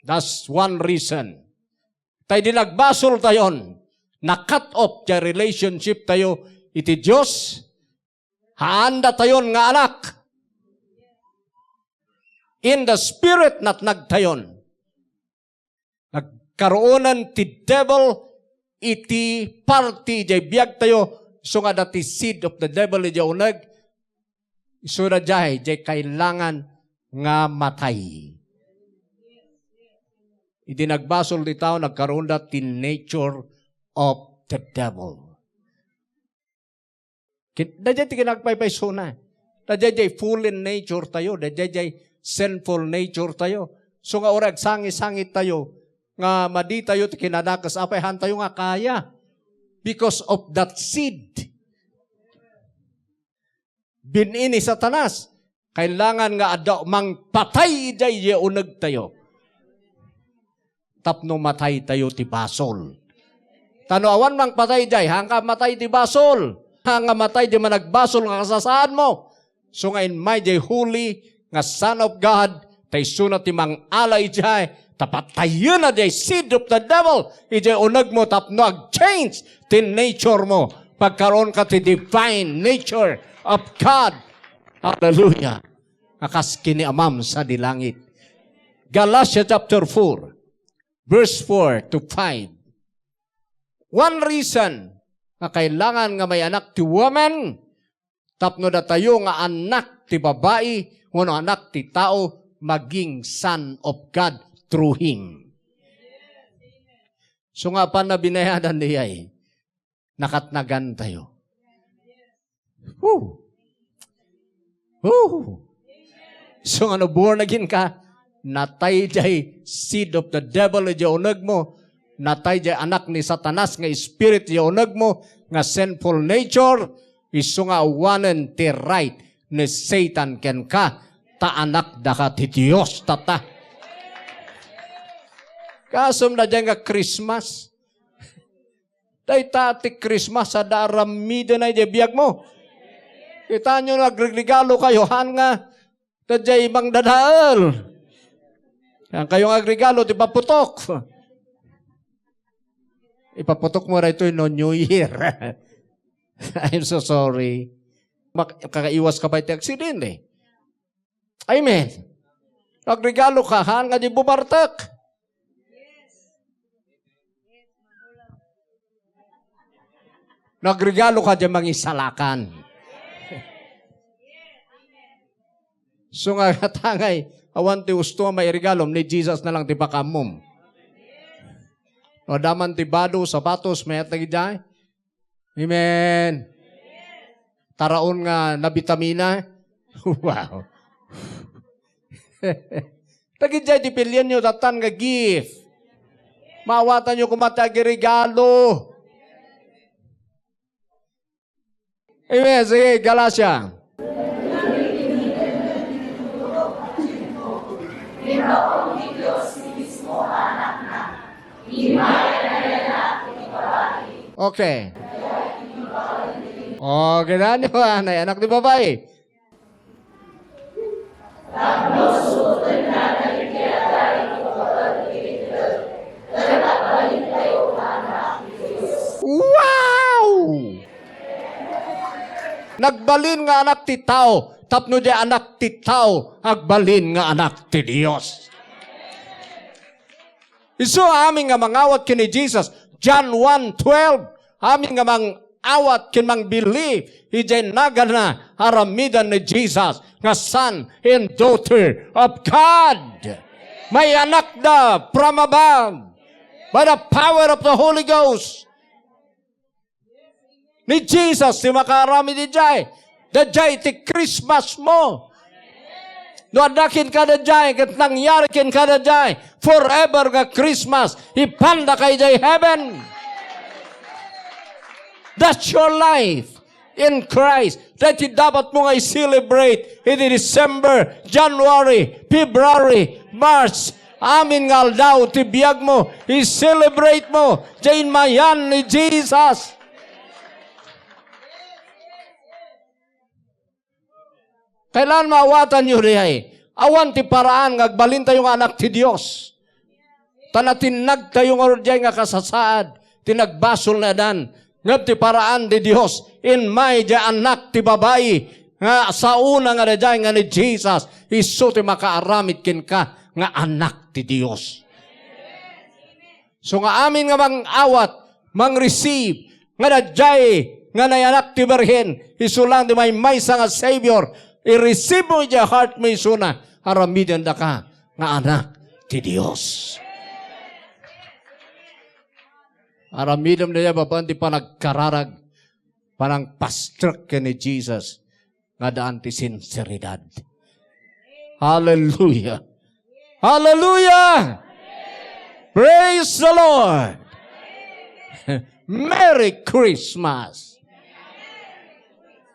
That's one reason. Tay di nagbasol tayon, na-cut off ti relationship tayo iti Dios, haanda tayon nga anak. In the spirit, natnag tayon. Nagkaruonan ti devil iti parti jay biag tayo, isu nga dati seed of the devil iti uneg, isu da jay, jay kailangan nga matay. Idi nagbasol ti tao, nagkaroon da ti nature of the devil. Kin-, daydiay ti kinagpaypaysona. Daydiay jay fallen nature tayo, daydiay jay sinful nature tayo. So nga uray agsangi-sangit tayo, nga madi tayo ti kinadakes, apay haan tayo nga kaya. Because of that seed. Bin-i ni Satanas, kailangan nga adda mangpatay idiay uneg tayo. Tapno matay tayo ti basol. Ta no awan mangpatay idiay, haan nga matay ti basol. Haan nga matay ti managbasol nga kasasaadmo. So nga inmay jay holy nga Son of God, ta isuna ti mangala idiay, ta patayena jay seed of the devil idiay unegmo tapno ag-change ti nature mo. Pagkaroon ka ti divine nature of God. Hallelujah. Nga kas ken ni Amam sadi langit. Galatia chapter four, verse four to five. One reason nga kailangan nga may anak ti woman, tapno datayo nga anak ti babai wenno anak ti tao, maging son of God through him. So nga apan nabinayadan diay, nakatnagan tayo. Woo! Woo! So nga no born again ka, natay jay seed of the devil iti unegmo, natay jay anak ni Satanas nga spirit iti unegmo, nga sinful nature, isu nga awanen ti right ni Satan kenka, ta anakdaka ti Dios, tatta. Kasum na diay nga Christmas. Dayta ti Christmas a aramidena idiay biagmo. Kitaenyo, nagregregalo kayo, haan nga, daydiay mangdadael. Haan kayo nga agregalo, ti paputok. Ipaputokmo daytoy no New Year. I'm so sorry. Mak-, kakaiwas ka pa iti aksidente. Amen. Nagregalo ka, haan nga di bumartek. Nagregalo ka di mangisalakan. So nga, tangay, awan ti usto a mairegalom, ni Jesus na lang ti pakammom. No, adda man ti bado, sapatos, mayat na gid ay. Amen. Taraon nga nabitamina. Wow. Dagiti ay ti pilienyo, tatan nga gift. Maawatanyo koma ti agiregalo. Amen. Sige, Galacia. Okay. Okay, na, di ba? Nay anak ni babae. Wow! Nagbalin nga anak ti tao, tapno diay anak ti tao, agbalin nga anak ti Dios. Isu amin nga mangawat ken ni Jesus, John one twelve, amin nga mangawat ken mangbilib idiay naganna, aramidan ni Jesus nga Son and Daughter of God. Mayanakda from above by the power of the Holy Ghost. Ni Jesus ti makaaramid idiay. Daydiay ti Christmas mo. No adda kenka daydiay, ket nangyari kenka daydiay, forever nga Christmas, ipandaka idiay heaven. That's your life in Christ. Daytoy dapat mo nga i-celebrate iti December, January, February, March, amin nga aldaw ti biag mo, i-celebrate mo, diay inmayan ni Jesus. Kailan maawatanyo diay? Awan ti paraan nga agbalintayo nga anak ti Dios. Ta natinnagtayo ngarud diay nga kasasaad ti nagbasol ni Adan. Ngem ti paraan ti Dios, inmay diay anak ti babai nga saona nga daydiay nga ni Jesus, isu ti makaaramid kenka nga anak ti Dios. So nga amin nga mang-awat, mang-receive, nga daydiay nga nayanak ti Birhen, isu lang ti maymaysa nga Savior, i-receive mo idiay heart mo isuna, aramidendaka nga anak ti Dios. Aramidem daydiay babaen ti panagkararag, panangpastrek ken ni Jesus nga daan ti sinseridad. Hallelujah! Hallelujah! Praise the Lord! Merry Christmas!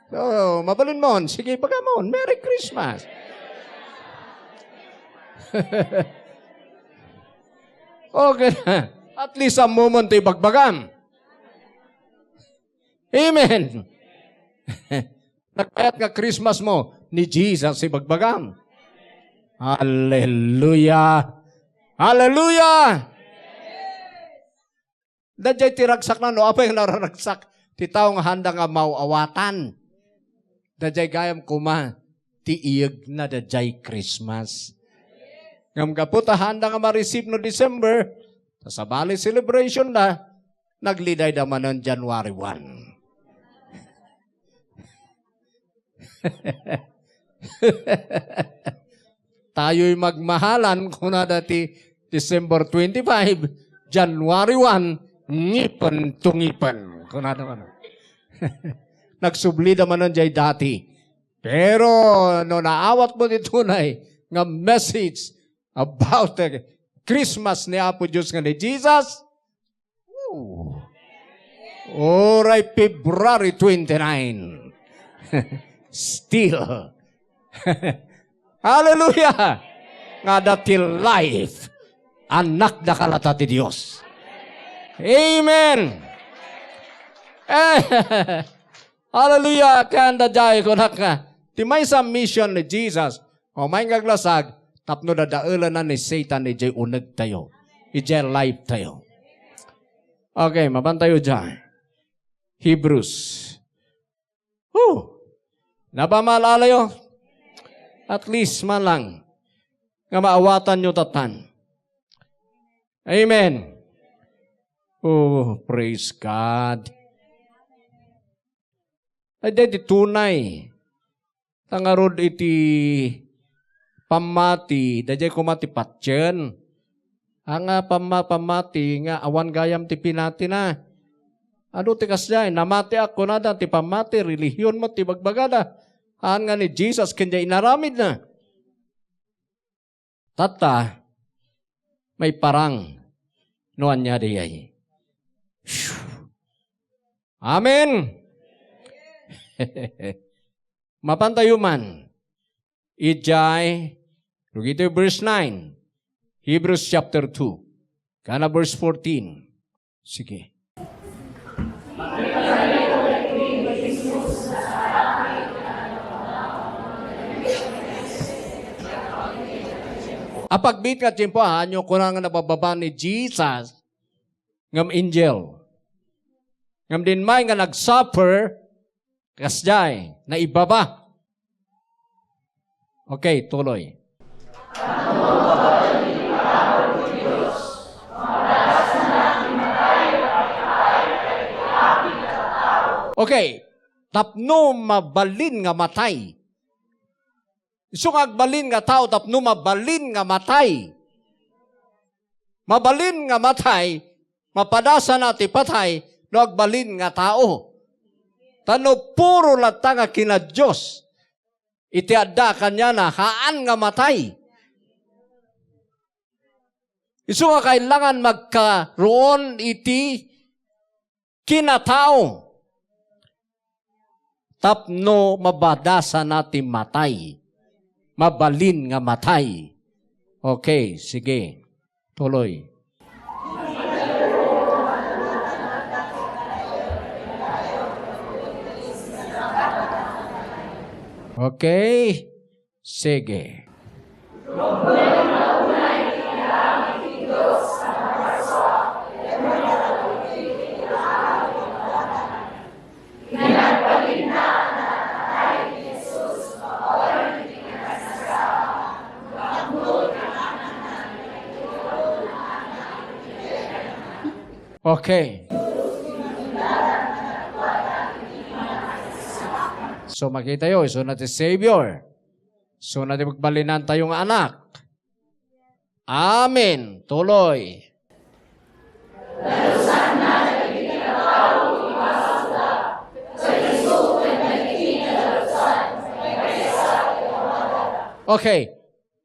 Oh, mabalin mo. Sige, baga mo. Merry Christmas! Okay na. At least, ammom ti ibagbagam. Amen. Nagpayat nga Christmas mo, ni Jesus ibagbagam. Hallelujah. Hallelujah. Daydiay ti ragsakna, no apay nga nararagsak ti tao nga haanda nga maw-awatan. Daydiay gayam koma ti iyegna daydiay Christmas. Ngem gapu ta haanda nga ma-receive no December, ta sabali celebration da, naglidayda manen January one. Tayoy magmahalan, kunada ti December twenty-five, January one, ngipen to ngipen. Kunada man. Nagsublida manen jay dati. Pero no naawat mo ti tunay nga message about the Christmas ni Apo Dios nga ni Jesus, ooh, uray February twenty-nine. Still. Hallelujah! Nga dati life, anak da kalata ti Dios. Amen! Eh, Hallelujah! Kanda jay kunak nga, ti maysa mission ni Jesus, o may nga aglasag, tapno dadaelanan ni Satan idiay unegtayo, idiay lifetayo. Okay, mapantayo jay. Hebrews. Whew! Napamaalalayo? At least man lang nga maawatanyo tatan. Amen. Oh, praise God. Ay, daydi tunay. Ta ngarud iti pammati, daydiay koma ti patien. Ania nga pamma-, pammati nga awan gayam ti pinatina. Adu ti kasdiay, namatiak, kunada, ti pammati, relihion met ti bagbagada. Haan nga ni Jesus ken diay inaramidna. Tatta, maiparang no ania daydiay. Amen. Mapantayo man. Idiay, rugitoy verse nine, Hebrews chapter two, kana verse fourteen. Sige. Apagbiit nga tiempo, ha, ania kuna nga nabababa ni Jesus, ngem angel. Ngem diay nga nagsuffer, kasdiay, naibaba. Okay, tuloy. Okay, tapno mabalin nga matay. Isu nga agbalin nga tao tapno mabalin nga matay. Mabalin nga matay, mapadasana ti patay no agbalin nga tao. Ta no puro latta nga kina Dios iti adda kaniana, haan nga matay. Isu nga kailangan magkaroon iti kinatao tapno mapadasana ti matay. Mabalin nga matay. Okay, sige. Tuloy. Okay. Sige. Okay. So, makitayo, isuna ti Savior. Isuna ti pagbalinantayo nga anak. Amen. Tuloy. Okay.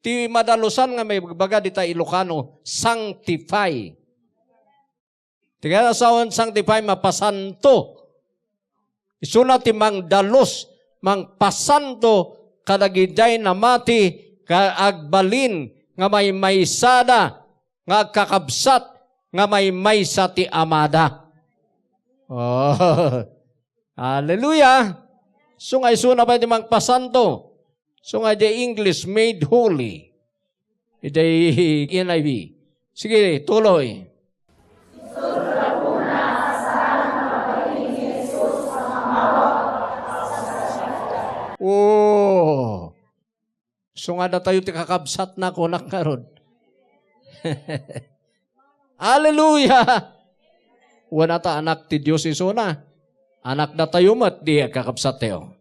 Ti madalusan nga maibaga dita Ilocano, sanctify. Ti kayat a sawen, sanctify, mapasanto. Isuna ti mangdalus, mangpasanto kadagiti namati, nga agbalin nga maymaysada, nga agkakabsat nga maymaysa ti Amada. Oh. Hallelujah! Isu nga isuna pay ti mangpasanto. Isu nga idiay English, made holy. Idiay N I V. Sige, tuloy. Oh. Isu nga datayo ti kakabsatna, kunak ngarud. Hallelujah! Wen, ata anak ti Dios isuna. Anak datayo met, di, kakabsattayo.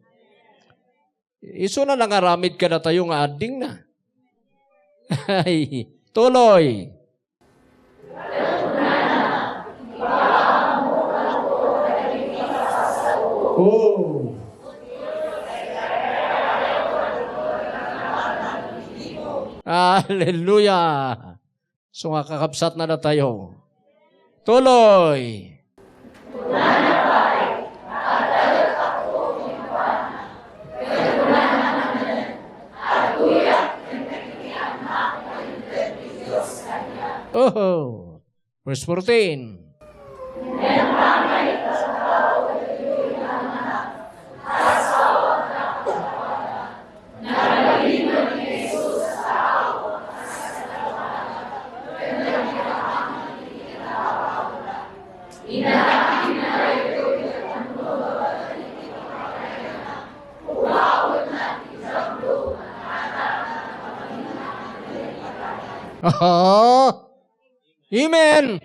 Isuna nangaramid kadatayo nga addingna. Ay, tuloy. Oh. Hallelujah. So nga, kakabsatna datayo. Tuloy. Oh. Verse fourteen. Aha. Amen.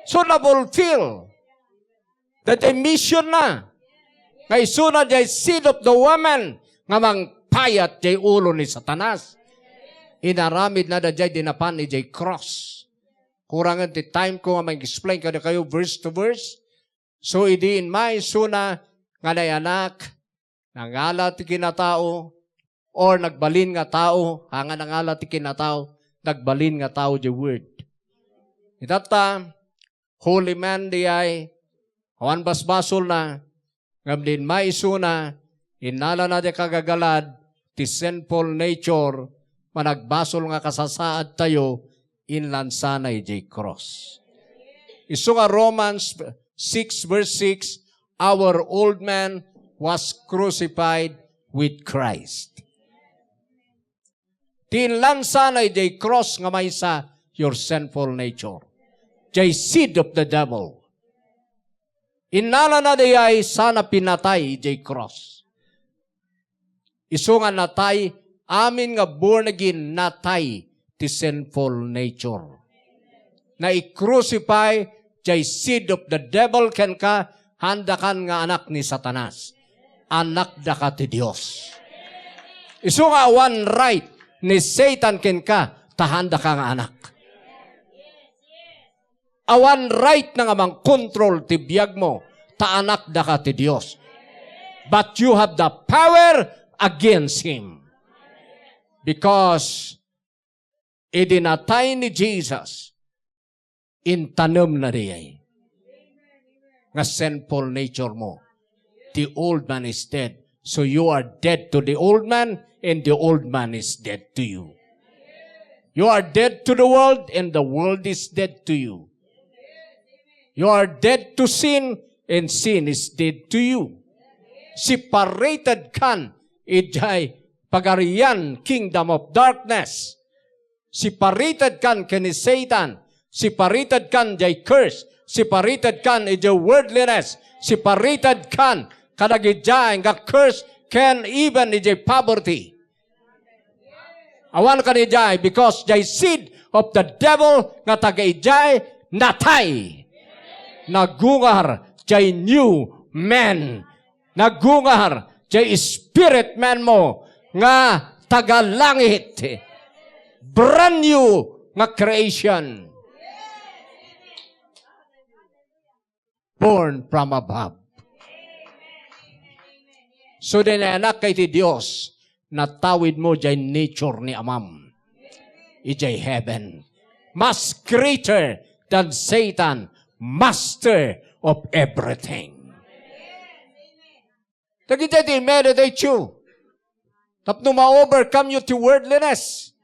So, na-fulfill. Daytoy mission na. Nga isuna diay seed of the woman nga mangpayat diay ulo ni Satanas. Inaramidna daydiay idi napan idiay cross. Kurangen ti time ko nga ma-explain kadakayo verse to verse. So, idi immaisuna nga nayanak, nangala ti kinatao, or nagbalin nga tao, haan nga nangala ti kinatao, nagbalin nga tao diay Word. Itatta, holy man diay, awan basbasolna, ngem idi immaisuna, innalana diay kagagalad ti sinful nature, managbasol nga kasasaadtayo, inlansana idiay cross. Isu nga Romans six verse six, "Our old man was crucified with Christ." Ti inlansana idiay cross nga maysa, your sinful nature. Diay seed of the devil. Innalana diay sana pinatay idiay cross. Isu nga natay, amin nga born again, natay ti sinful nature. Nai-crucify diay seed of the devil kenka, haandakan nga anak ni Satanas. Anakdaka ti Dios. Isu nga awan right ni Satan kenka, ta haandaka nga anak. Awan right na nga mangkontrol ti biagmo, ta anakdaka ti Dios. But you have the power against him. Because idi natay ni Jesus, intanemna diay nga sinful nature mo. The old man is dead. So you are dead to the old man, and the old man is dead to you. You are dead to the world, and the world is dead to you. You are dead to sin, and sin is dead to you. Separated kan idiay pagarian, kingdom of darkness. Separated kan ken ni Satan. Separated kan diay curse. Separated kan idiay worldliness. Separated kan kadagidiay nga curse ken even idiay poverty. Awan kanidiay, because diay seed of the devil nga taga idiay natay. Nagungar diay new man. Nagungar diay spirit man mo nga taga langit. Brand new nga creation. Born from above. So, idi nayanak ka iti Dios, natawid mo diay nature ni Amam. Idiay heaven. Mas greater than Satan, master of everything. Dagiti ti meditate you. Tapno ma-overcome you ti worldliness.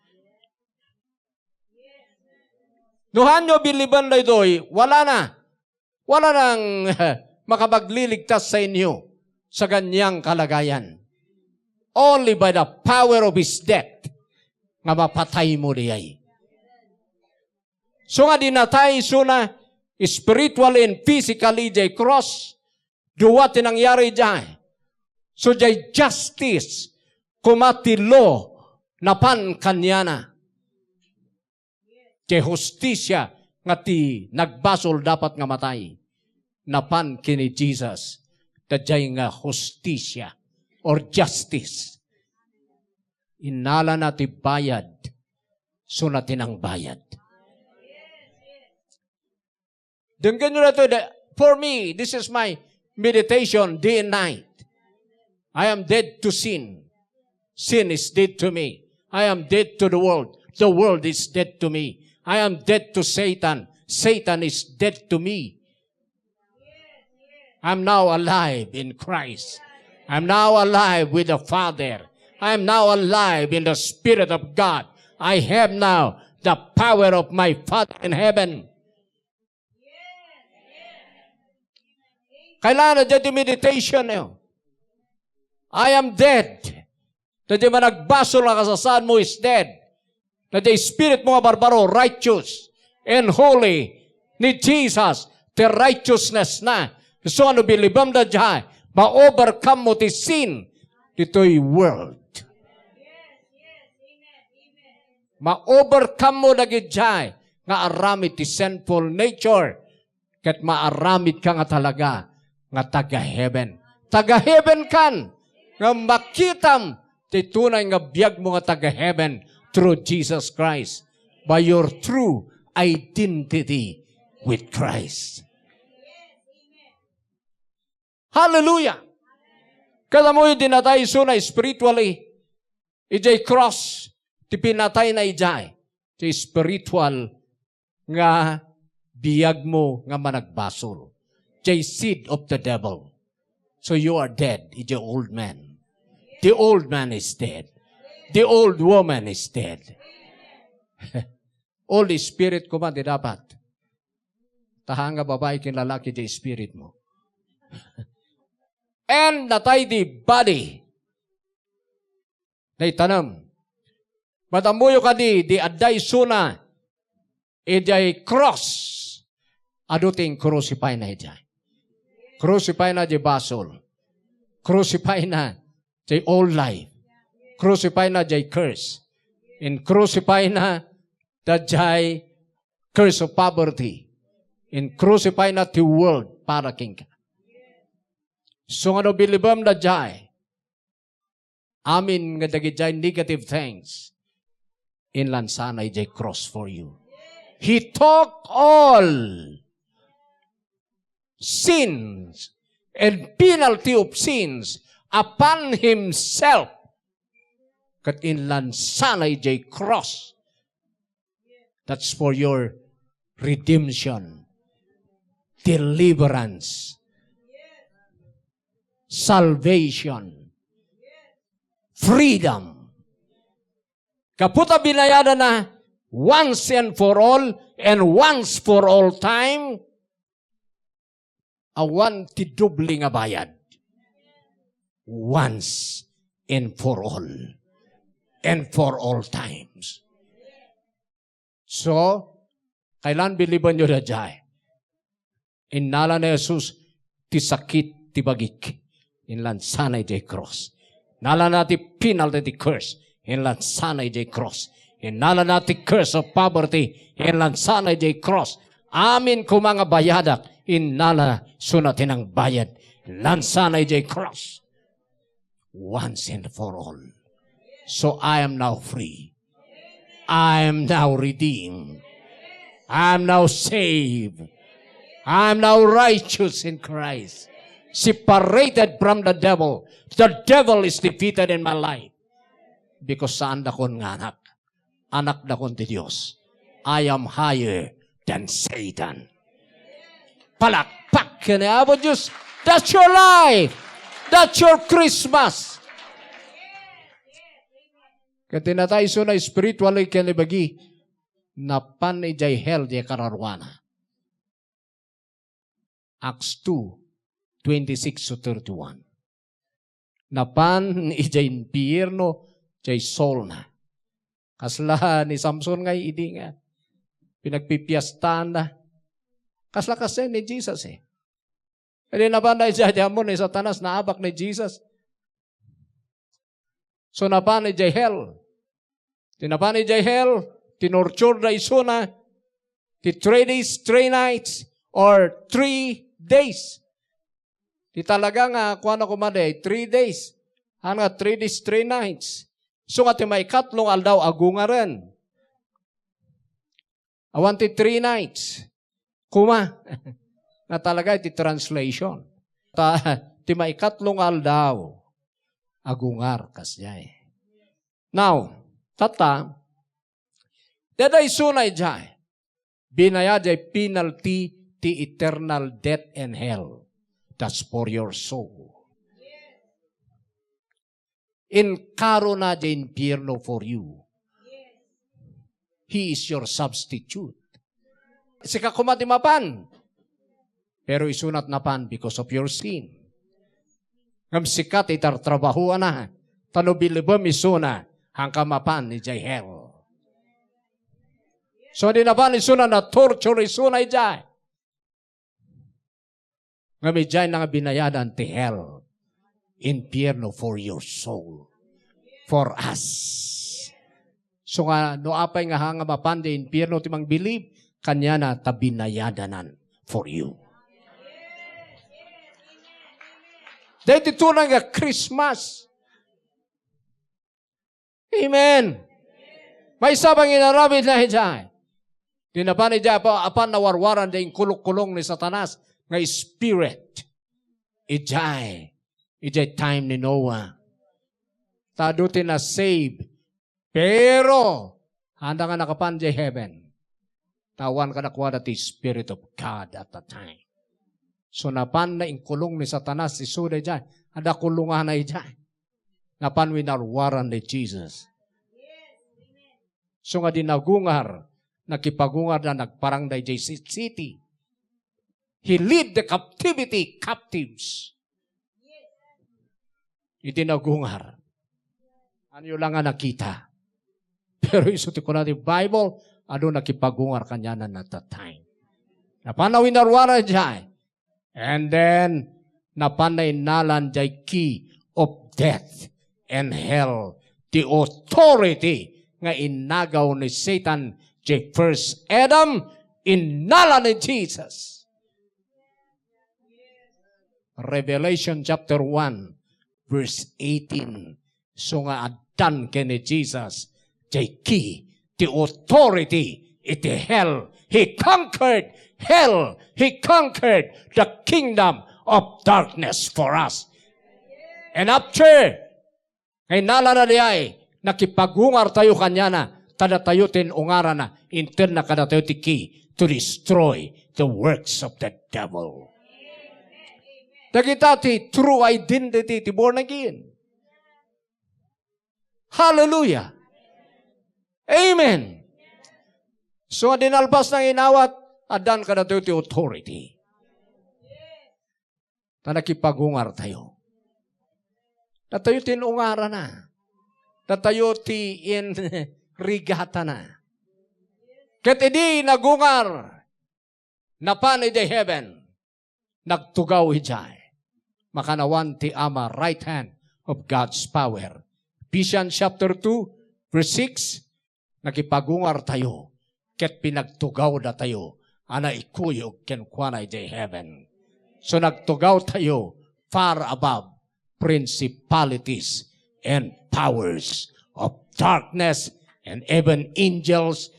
No haanyo billiben daytoy, wala na. Wala nang makapagliligtas sa inyo sa ganyang kalagayan. Only by the power of his death nga mapatay mo diay. So nga dinatay isuna spiritually and physically diay cross, dua ti nangyari diay. So diay justice, koma ti law, napan kaniana. Diay hustisia nga ti nagbasol dapat nga matay, napan ken ni Jesus, ta diay nga hustisia or justice. Innalana ti bayad, suna ti nangbayad. Denggenyo daytoy, the, for me, this is my meditation day and night. I am dead to sin. Sin is dead to me. I am dead to the world. The world is dead to me. I am dead to Satan. Satan is dead to me. I'm now alive in Christ. I'm now alive with the Father. I'm now alive in the Spirit of God. I have now the power of my Father in heaven. Kailangan na dyan meditation, eh. I am dead. Daytoy managbasol nga kasasaadmo is dead. Daytoy spiritmo nga barbaro, righteous and holy ni Jesus, ti righteousness na. So, ano, bilibem daydiay, ma-overcome mo ti sin ditoy world. Ma-overcome mo dagidiay nga aramid ti sinful nature, ket maaramidka nga talaga nga taga-heaven. Taga-heaven kan, nga makitam ti tunay nga biagmo nga taga-heaven. through Jesus Christ, by your true identity with Christ. Hallelujah! Kada mo yung dinatay isuna spiritually, ijay cross, ti pinatay na ijay, ti spiritual nga biag mo nga managbasol. Jay seed of the devil. So you are dead, ijay old man. The old man is dead. The old woman is dead. Old spirit koma ti dapat. Taha nga babai ken lalaki ti spirit mo. And natay di body. Naitanem. Madammoyo kadi, di adda isuna, idiay cross, adu ti in-crucify na idiay. Crucify na di basol. Crucify na di old life. Crucify na di curse. In-crucify na dayjay curse of poverty. In-crucify na ti world para kenka. So, nga no bilibem dayjay, amin nga dagijay negative things, inlansana idiay cross for you. He took all sins and penalty of sins upon himself. Ket inlansana idiay cross. That's for your redemption, deliverance, salvation, freedom. Gapu ta binayadana once and for all and once for all time, awan ti doble nga bayad. Once and for all. And for all times. So, kailan biliben yo dayjay? Innala ni Jesus ti sakit ti bagik. Inlansana idiay cross. Innalana ti penalty ti curse. Inlansana idiay cross. Innalana ti curse of poverty. Inlansana idiay cross. Amin koma nga bayadak, innala isuna ti nangbayad. Inlansana idiay cross. Once and for all. So I am now free. I am now redeemed. I am now saved. I am now righteous in Christ. Separated from the devil. The devil is defeated in my life. Because saandakon nga anak. Anakdakon ti Dios. I am higher than Satan. Palakpak ken ni Apo Dios. That's your life. That's your Christmas. Ket ti natay isuna spiritually ken ibagi, napan idiay hell diay kararuana. Acts two, twenty-six to thirty-one. Napan idiay impierno, diay soulna. Kasla ni Samson nga idi nga pinagpipiestaanda. Kasla kasta ni Jesus eh. Idi napan da idiay, diay ammo ni Satanas, naabak ni Jesus. So, napan idiay hell. Ti napan idiay hell, tinorture da isuna, ti three days, three nights, or three days. Ti talaga nga, kuana koma di, three days. Haan nga, three days, three nights. So nga ti maikatlo nga aldaw, agungaren. Awan ti three nights. Kuma, nga talaga iti translation. Ta, ti maikatlo nga aldaw, agungar kasdiay. Now, tatta, daydiay isuna idiay, binayad diay penalty ti eternal death and hell. That's for your soul. Inkarona diay impierno for you. He is your substitute. Sika koma ti mapan. Pero isuna ti napan because of your sin. Ngem sika ti tartrabahoana. Ta no bilibem isuna, haanka mapan idiay hell. So, di napan isuna, na-torture isuna idiay. Ngem idiay na nga binayadan ti hell, impierno for your soul, for us. So nga, no apay nga haan nga mapan diay impierno ti mangbilib, kaniana ta binayadanan for you. Daytoy tunay nga Christmas. Amen. Maysa pay nga inaramidna idiay. Ti napan idiay, apa-, apan nawarwaran diay inkulongkulong ni Satanas nga spirit. Idiay, idiay time ni Noah. Ta adu ti na-save. Pero, anda nga nakapan diay heaven. Ta awan kadakuada ti Spirit of God at that time. So, napan na inkulong ni Satanas isu daydiay. Adda kulongana idiay. Napan winarwaran ni Jesus. So nga di nagungar, nakipagungar da, nagparang daydiay si-, city. He lead the captivity captives. Iti nagungar. Ania la nga nakita. Pero isu ti kuna ti Bible, adu nakipagungar kaniana at that time. Napan na winarwaran diay. And then, napan na innalan diay key of death and hell. The authority nga inagaw ni Satan, the first Adam, innala ni Jesus. Revelation chapter one, verse eighteen. So nga addan ken ni Jesus, diay key, ti authority iti hell. He conquered hell. He conquered the kingdom of darkness for us. And after, nga innalana diay, nakipagungartayo kaniana, ta datayo ti in-ungarana, intedna kadatayo ti key to destroy the works of the devil. Dagita ti true identity ti born again. Hallelujah. Amen. So, di nalpas nga inawat, addan kadatayo ti authority. Ta nakipagungartayo. Datayo ti in-ungarana. Datayo ti inrigatana. Ket idi nagungar, napan idiay heaven, nagtugaw idiay. Makannawan ti Ama, right hand of God's power. Ephesians chapter two, verse six, nakipagungartayo, ket pinagtugawdatayo a naikuyog kenkuana idiay heaven. So nagtugawtayo far above principalities and powers of darkness and even angels.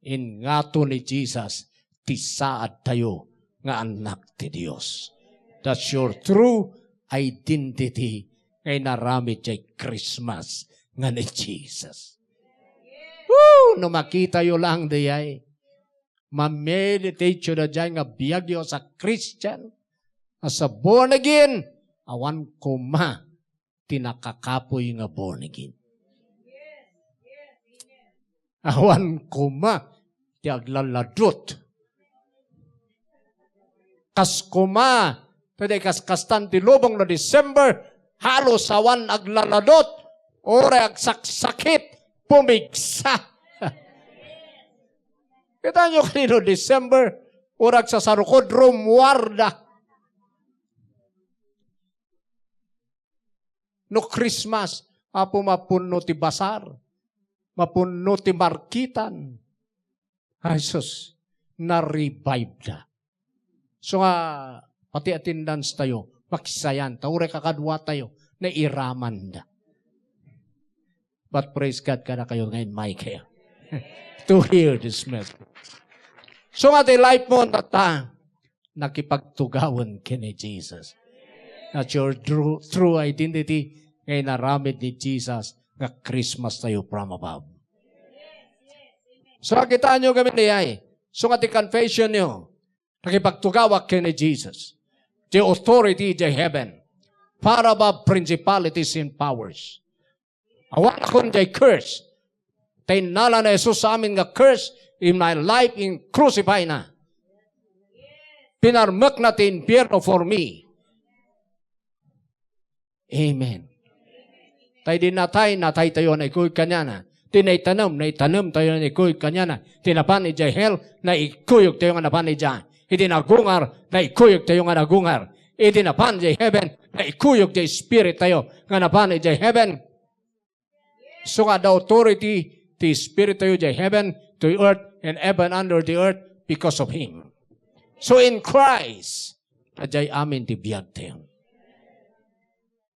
Ingato ni Jesus ti saadtayo nga annak ti Dios. That's your true identity nga inaramid diay Christmas nga ni Jesus. Woo! No makitayo lang diay, ma-meditate-yo daydiay nga biagyo as a Christian, as a born again, awan koma ti nakakapuy nga born again. Awan koma ti aglaladot. Kas koma, pwede kas kastan ti lubong no December, halos awan aglaladot, uray agsaksakit, pumigsa. Kitaenyo kadi no December, uray agsasarukod, rummuarda. No Christmas, Apo, mapunno ti basar, mapunno ti markitan. Ay, sus, na-revive da. So nga, pati attendance tayo, maksayan ta, uray kakadua tayo, nairaman da. But praise God, kada kayo ngayon, may kayo to hear this message. So nga, ti life mo, tata, nakipagtugawan ken ni Jesus. That's your true, true identity nga inaramid ni Jesus nga Christmas tayo from above. So, kitaan nyo kami ni ay. So, nga ti confession nyo, nakipagtugawak ken ni Jesus. The authority idiay heaven. Far above principalities and powers. Awan akon diay curse. Ta innala ni Jesus amin nga curse in my life, in crucify na. Pinarmek na ti impierno for me. Amen. Tay di natay, natay tayo nga naikuyog kaniana. Ti naitanem, naitanem tayo nga naikuyog kaniana. Ti napan idiay hell, naikuyog tayo nga napan idiay. Iti nagungar, naikuyog tayo nga nagungar. Iti napan idiay heaven, naikuyog diay spirit tayo nga napan idiay heaven. So nga, the authority ti Espiritu tayo diay heaven to earth and heaven under the earth because of Him. So in Christ, daydiay amin ti biag tayo.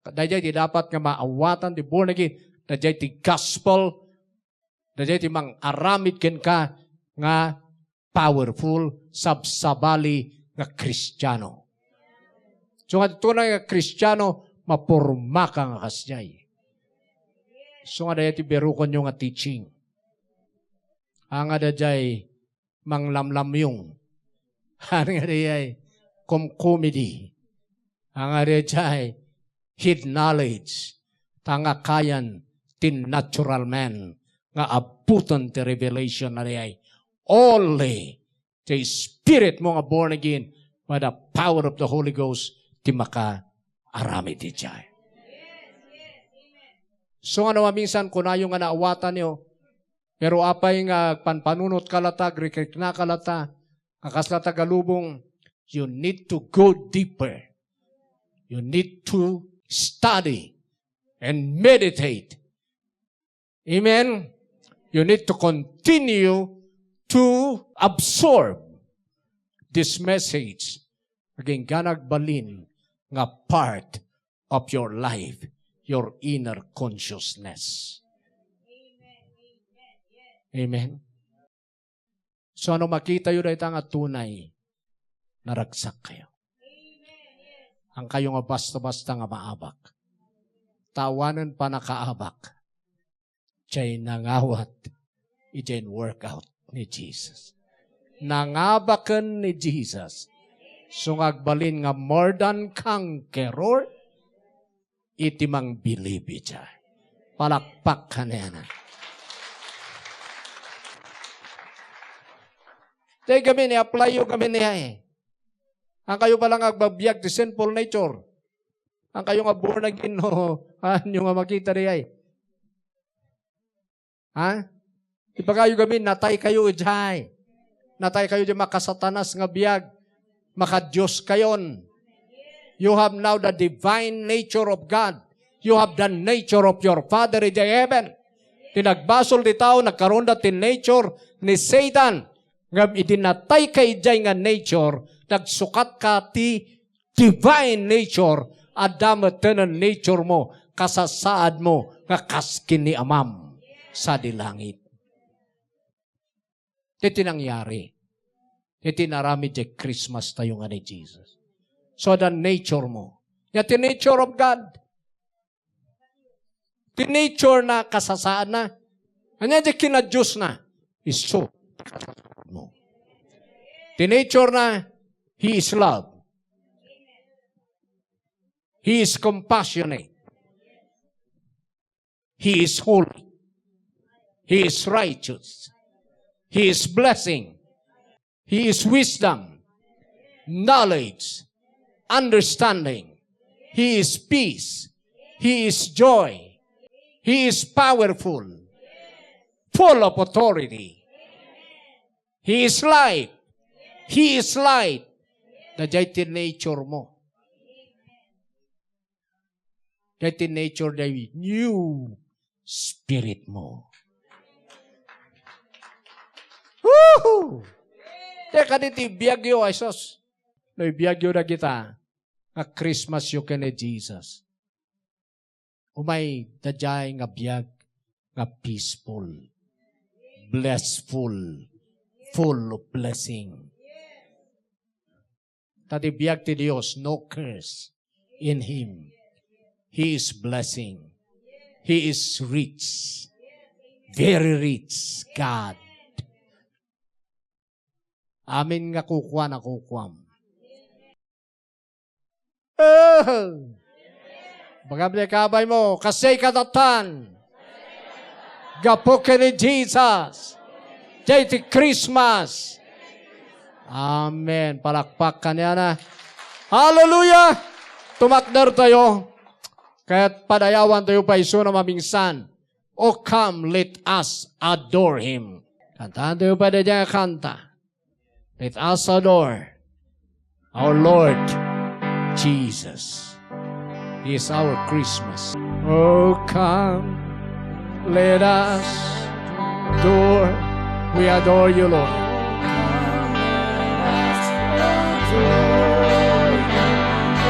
Daydiay ti dapat nga maawatan ti born again. Daydiay ti gospel Daydiay ti mangaramid kenka nga powerful, sabsabali nga Kristiano. So nga tunay nga Kristiano, mapormaka nga kasdiay. So nga daydiay ti birukonyo nga teaching. Anga daydiay manglamlamyong. Anga daydiay kumkumidi. Anga daydiay head knowledge. Ta nga kayan ti natural man nga abbuten ti revelation na daydiay. Only the Spirit mo nga born again by the power of the Holy Ghost ti makaaramid idiay. So nga no maminsan kunayo nga naawatanyo, pero apay nga agpanpanunot ka lata, agrikrik na ka lata, nga kasla taga lubong, you need to go deeper. You need to study and meditate. Amen? You need to continue to absorb this message. Agingga agbalin nga part of your life, your inner consciousness. Amen? So, ano makitayo dayta nga tunay, naragsak kayo. Ang kayo nga basta-basta nga maabak. Tawanen panakaabak. Jay nangawat. Idiay workout ni Jesus. Nangabaken ni Jesus. So, nga agbalin nga more than conqueror, iti mangbilib idiay. Palakpak kaniana. Tay gamin, i-apply yo gamin niya eh. Ang kayo pala nga agbabiag ti sinful nature. Ang kayo nga born again, no? Ano nga makita niya eh? Ha? Ibagayo gamin, natay kayo idiay. Natay kayo di makasatanas nga biag. Makadios kayon. You have now the divine nature of God. You have the nature of your Father idiay heaven. Ti nagbasol ti tao, nagkaroon da ti nature ni Satan. Ngem idi natay ka idiay nga nature, nagsukat ka ti divine nature, adda met ti nature mo, kasasaad mo, nga kas ken ni Amam sadi langit. Ti, ti nangyari. Ti, ti naramid ti Christmas tayo nga ni Jesus. So, the nature mo. Ya, ti nature of God. Ti nature na kasasaad na. Ania ti kinadios na? Isu. Mo. Ti nature na, He is love. He is compassionate. He is holy. He is righteous. He is blessing. He is wisdom, knowledge, understanding. He is peace. He is joy. He is powerful, full of authority. He is light. He is light. Daydiay ti nature mo. Daydiay ti nature, daydiay new spirit mo. Woohoo! Te, kadi ti biagyo, ay sus. No ibiagyo dagita, nga Christmas yo ken ni Jesus. Umay daydiay nga biag nga peaceful, blissful, full of blessing. Ta ti biag ti Dios, no curse in Him. He is blessing. He is rich. Very rich God. Amin nga kukuan a kukuam. Oh! Bagam di kabay mo, kasi katatan. Gapu ken ni Jesus. Jay ti Christmas. Amen. Palakpak kaniana. Hallelujah! Tumakder tayo. Kaya't padayawan tayo pa isu na mamingsan. O come, let us adore Him. Kantahan tayo pa daydiay a kanta. Let us adore our Lord Jesus. He is our Christmas. Oh, come, let us adore. We adore you, Lord.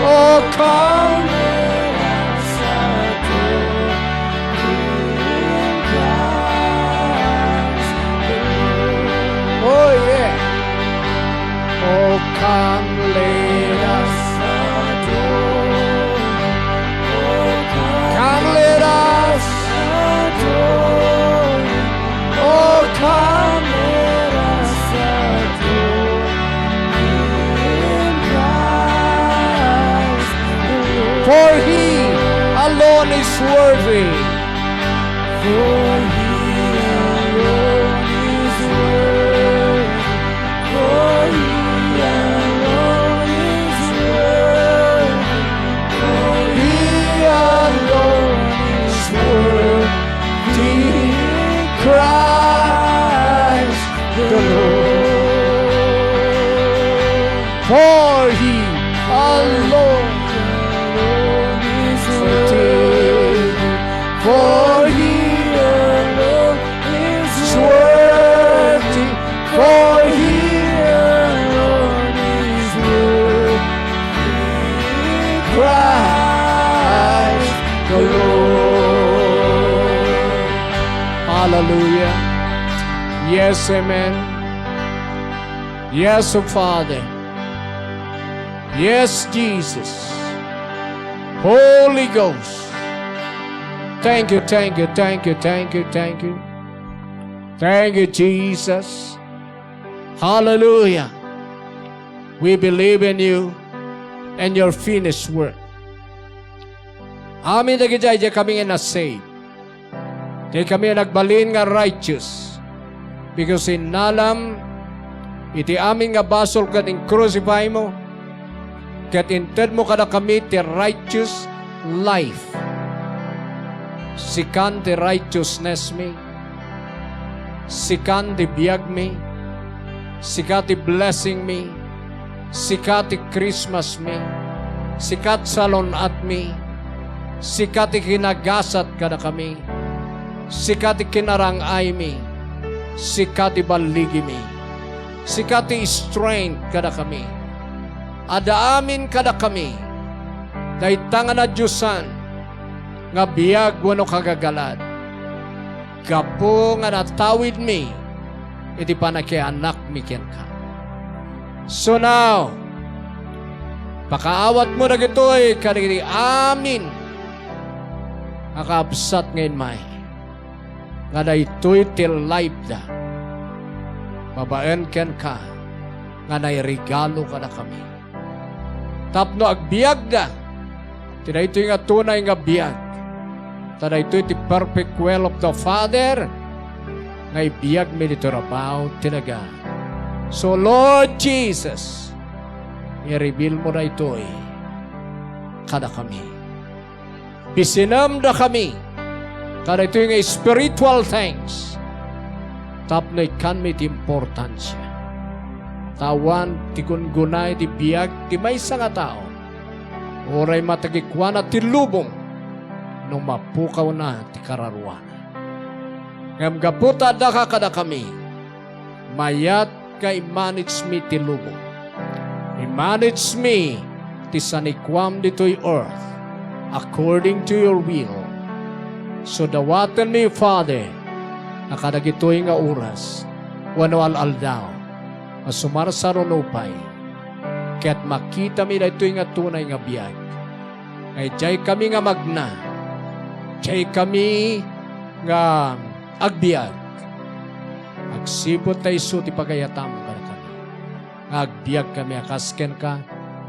Oh, come, let us adore Him, God. Come, let us adore. Oh, come, let us adore. Oh, come, let us adore Him, Christ the Lord. For He alone is worthy. For He alone is worthy. For He alone is worthy. For He alone is worthy. Christ the Lord. For He alone is worthy. For He alone is worthy. For He alone is worthy. Christ the Lord. Hallelujah. Yes, amen. Yes, oh Father. Yes, Jesus. Holy Ghost. Thank you, thank you, thank you, thank you, thank you. Thank you, Jesus. Hallelujah. We believe in you and your finished work. Amin dagiti, diay kami nga nasave. Diay kami nagbalin nga righteous. Because innalam iti amin nga basol ket in-crucify mo, ket intedmo kadakami ti righteous life. Sikan ti righteousness mi. Sikan ti biag mi. Sika ti blessing mi. Sika ti Christmas mi. Sika ti salun-at mi. Sika ti kinagasat kadakami. Sika ti kinarang-ay mi. Sika ti balligi mi. Sika ti strength kadakami. Adda amin kadakami dayta nga nadiosan nga biag wenno kagagalad. Gapu nga natawidmi iti pannakiannakmi kenka. So now, pakaawatmo dagitoy kadagiti amin a kakabsat nga immay, nga daytoy ti life da babaen kenka nga nairegalo kadakami. Tapno agbiagda ti daytoy nga tunay nga biag. Ta daytoy ti perfect will of the Father nga ibiagmi ditoy rabaw ti daga. So, Lord Jesus, i-reveal mo daytoy kadakami. Bisinem dakami kadaytoy nga spiritual things tapno ikkanmi ti importansia. Ta awan ti gungguna iti biag ti maysa nga tao, uray matagikuana ti lubong no mapukawna ti kararuana. Ngem gapu ta addaka kadakami, mayat nga i-manage mi ti lubong. I-manage mi ti sanikuam ditoy earth according to your will. So dawatenmi, Father, a kadagitoy nga oras wenno al-aldaw a sumarsarunupay, ket makitami daytoy nga tunay nga biag. Nga idiay kami nga magna, idiay kami nga agbiag. Agsipud ta isu ti pagayatam kadakami. Nga agbiagkami a kas kenka,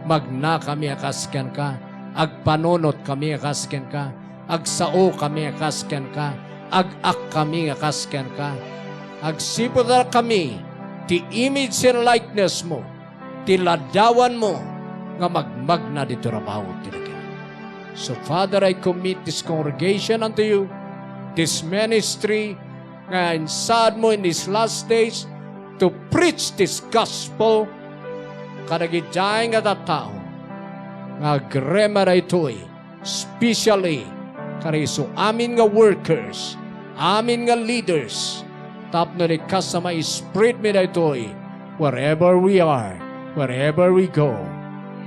magnakami a kas kenka, agpanunotkami a kas kenka, agsaokami a kas kenka, ag-akkami a kas kenka. Agsipud a kami ti image and likeness mo, ti ladawanmo nga magmagna ditoy rabaw ti daga. So, Father, I commit this congregation unto you, this ministry nga insaadmo in these last days to preach this gospel kadagiti nga tattao nga agrema daytoy, especially kadagiti amin nga workers, amin nga leaders, tapno ikasama, i-spread mi daytoy wherever we are, wherever we go.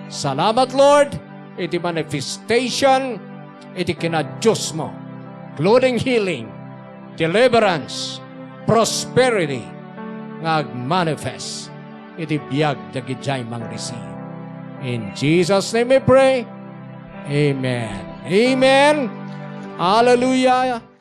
Salamat, Lord, iti manifestation iti kinadiosmo, including healing, deliverance, prosperity nga agmanifest. iti biag dagidiay mangreceive. In Jesus' name we pray. Amen. Amen. Hallelujah.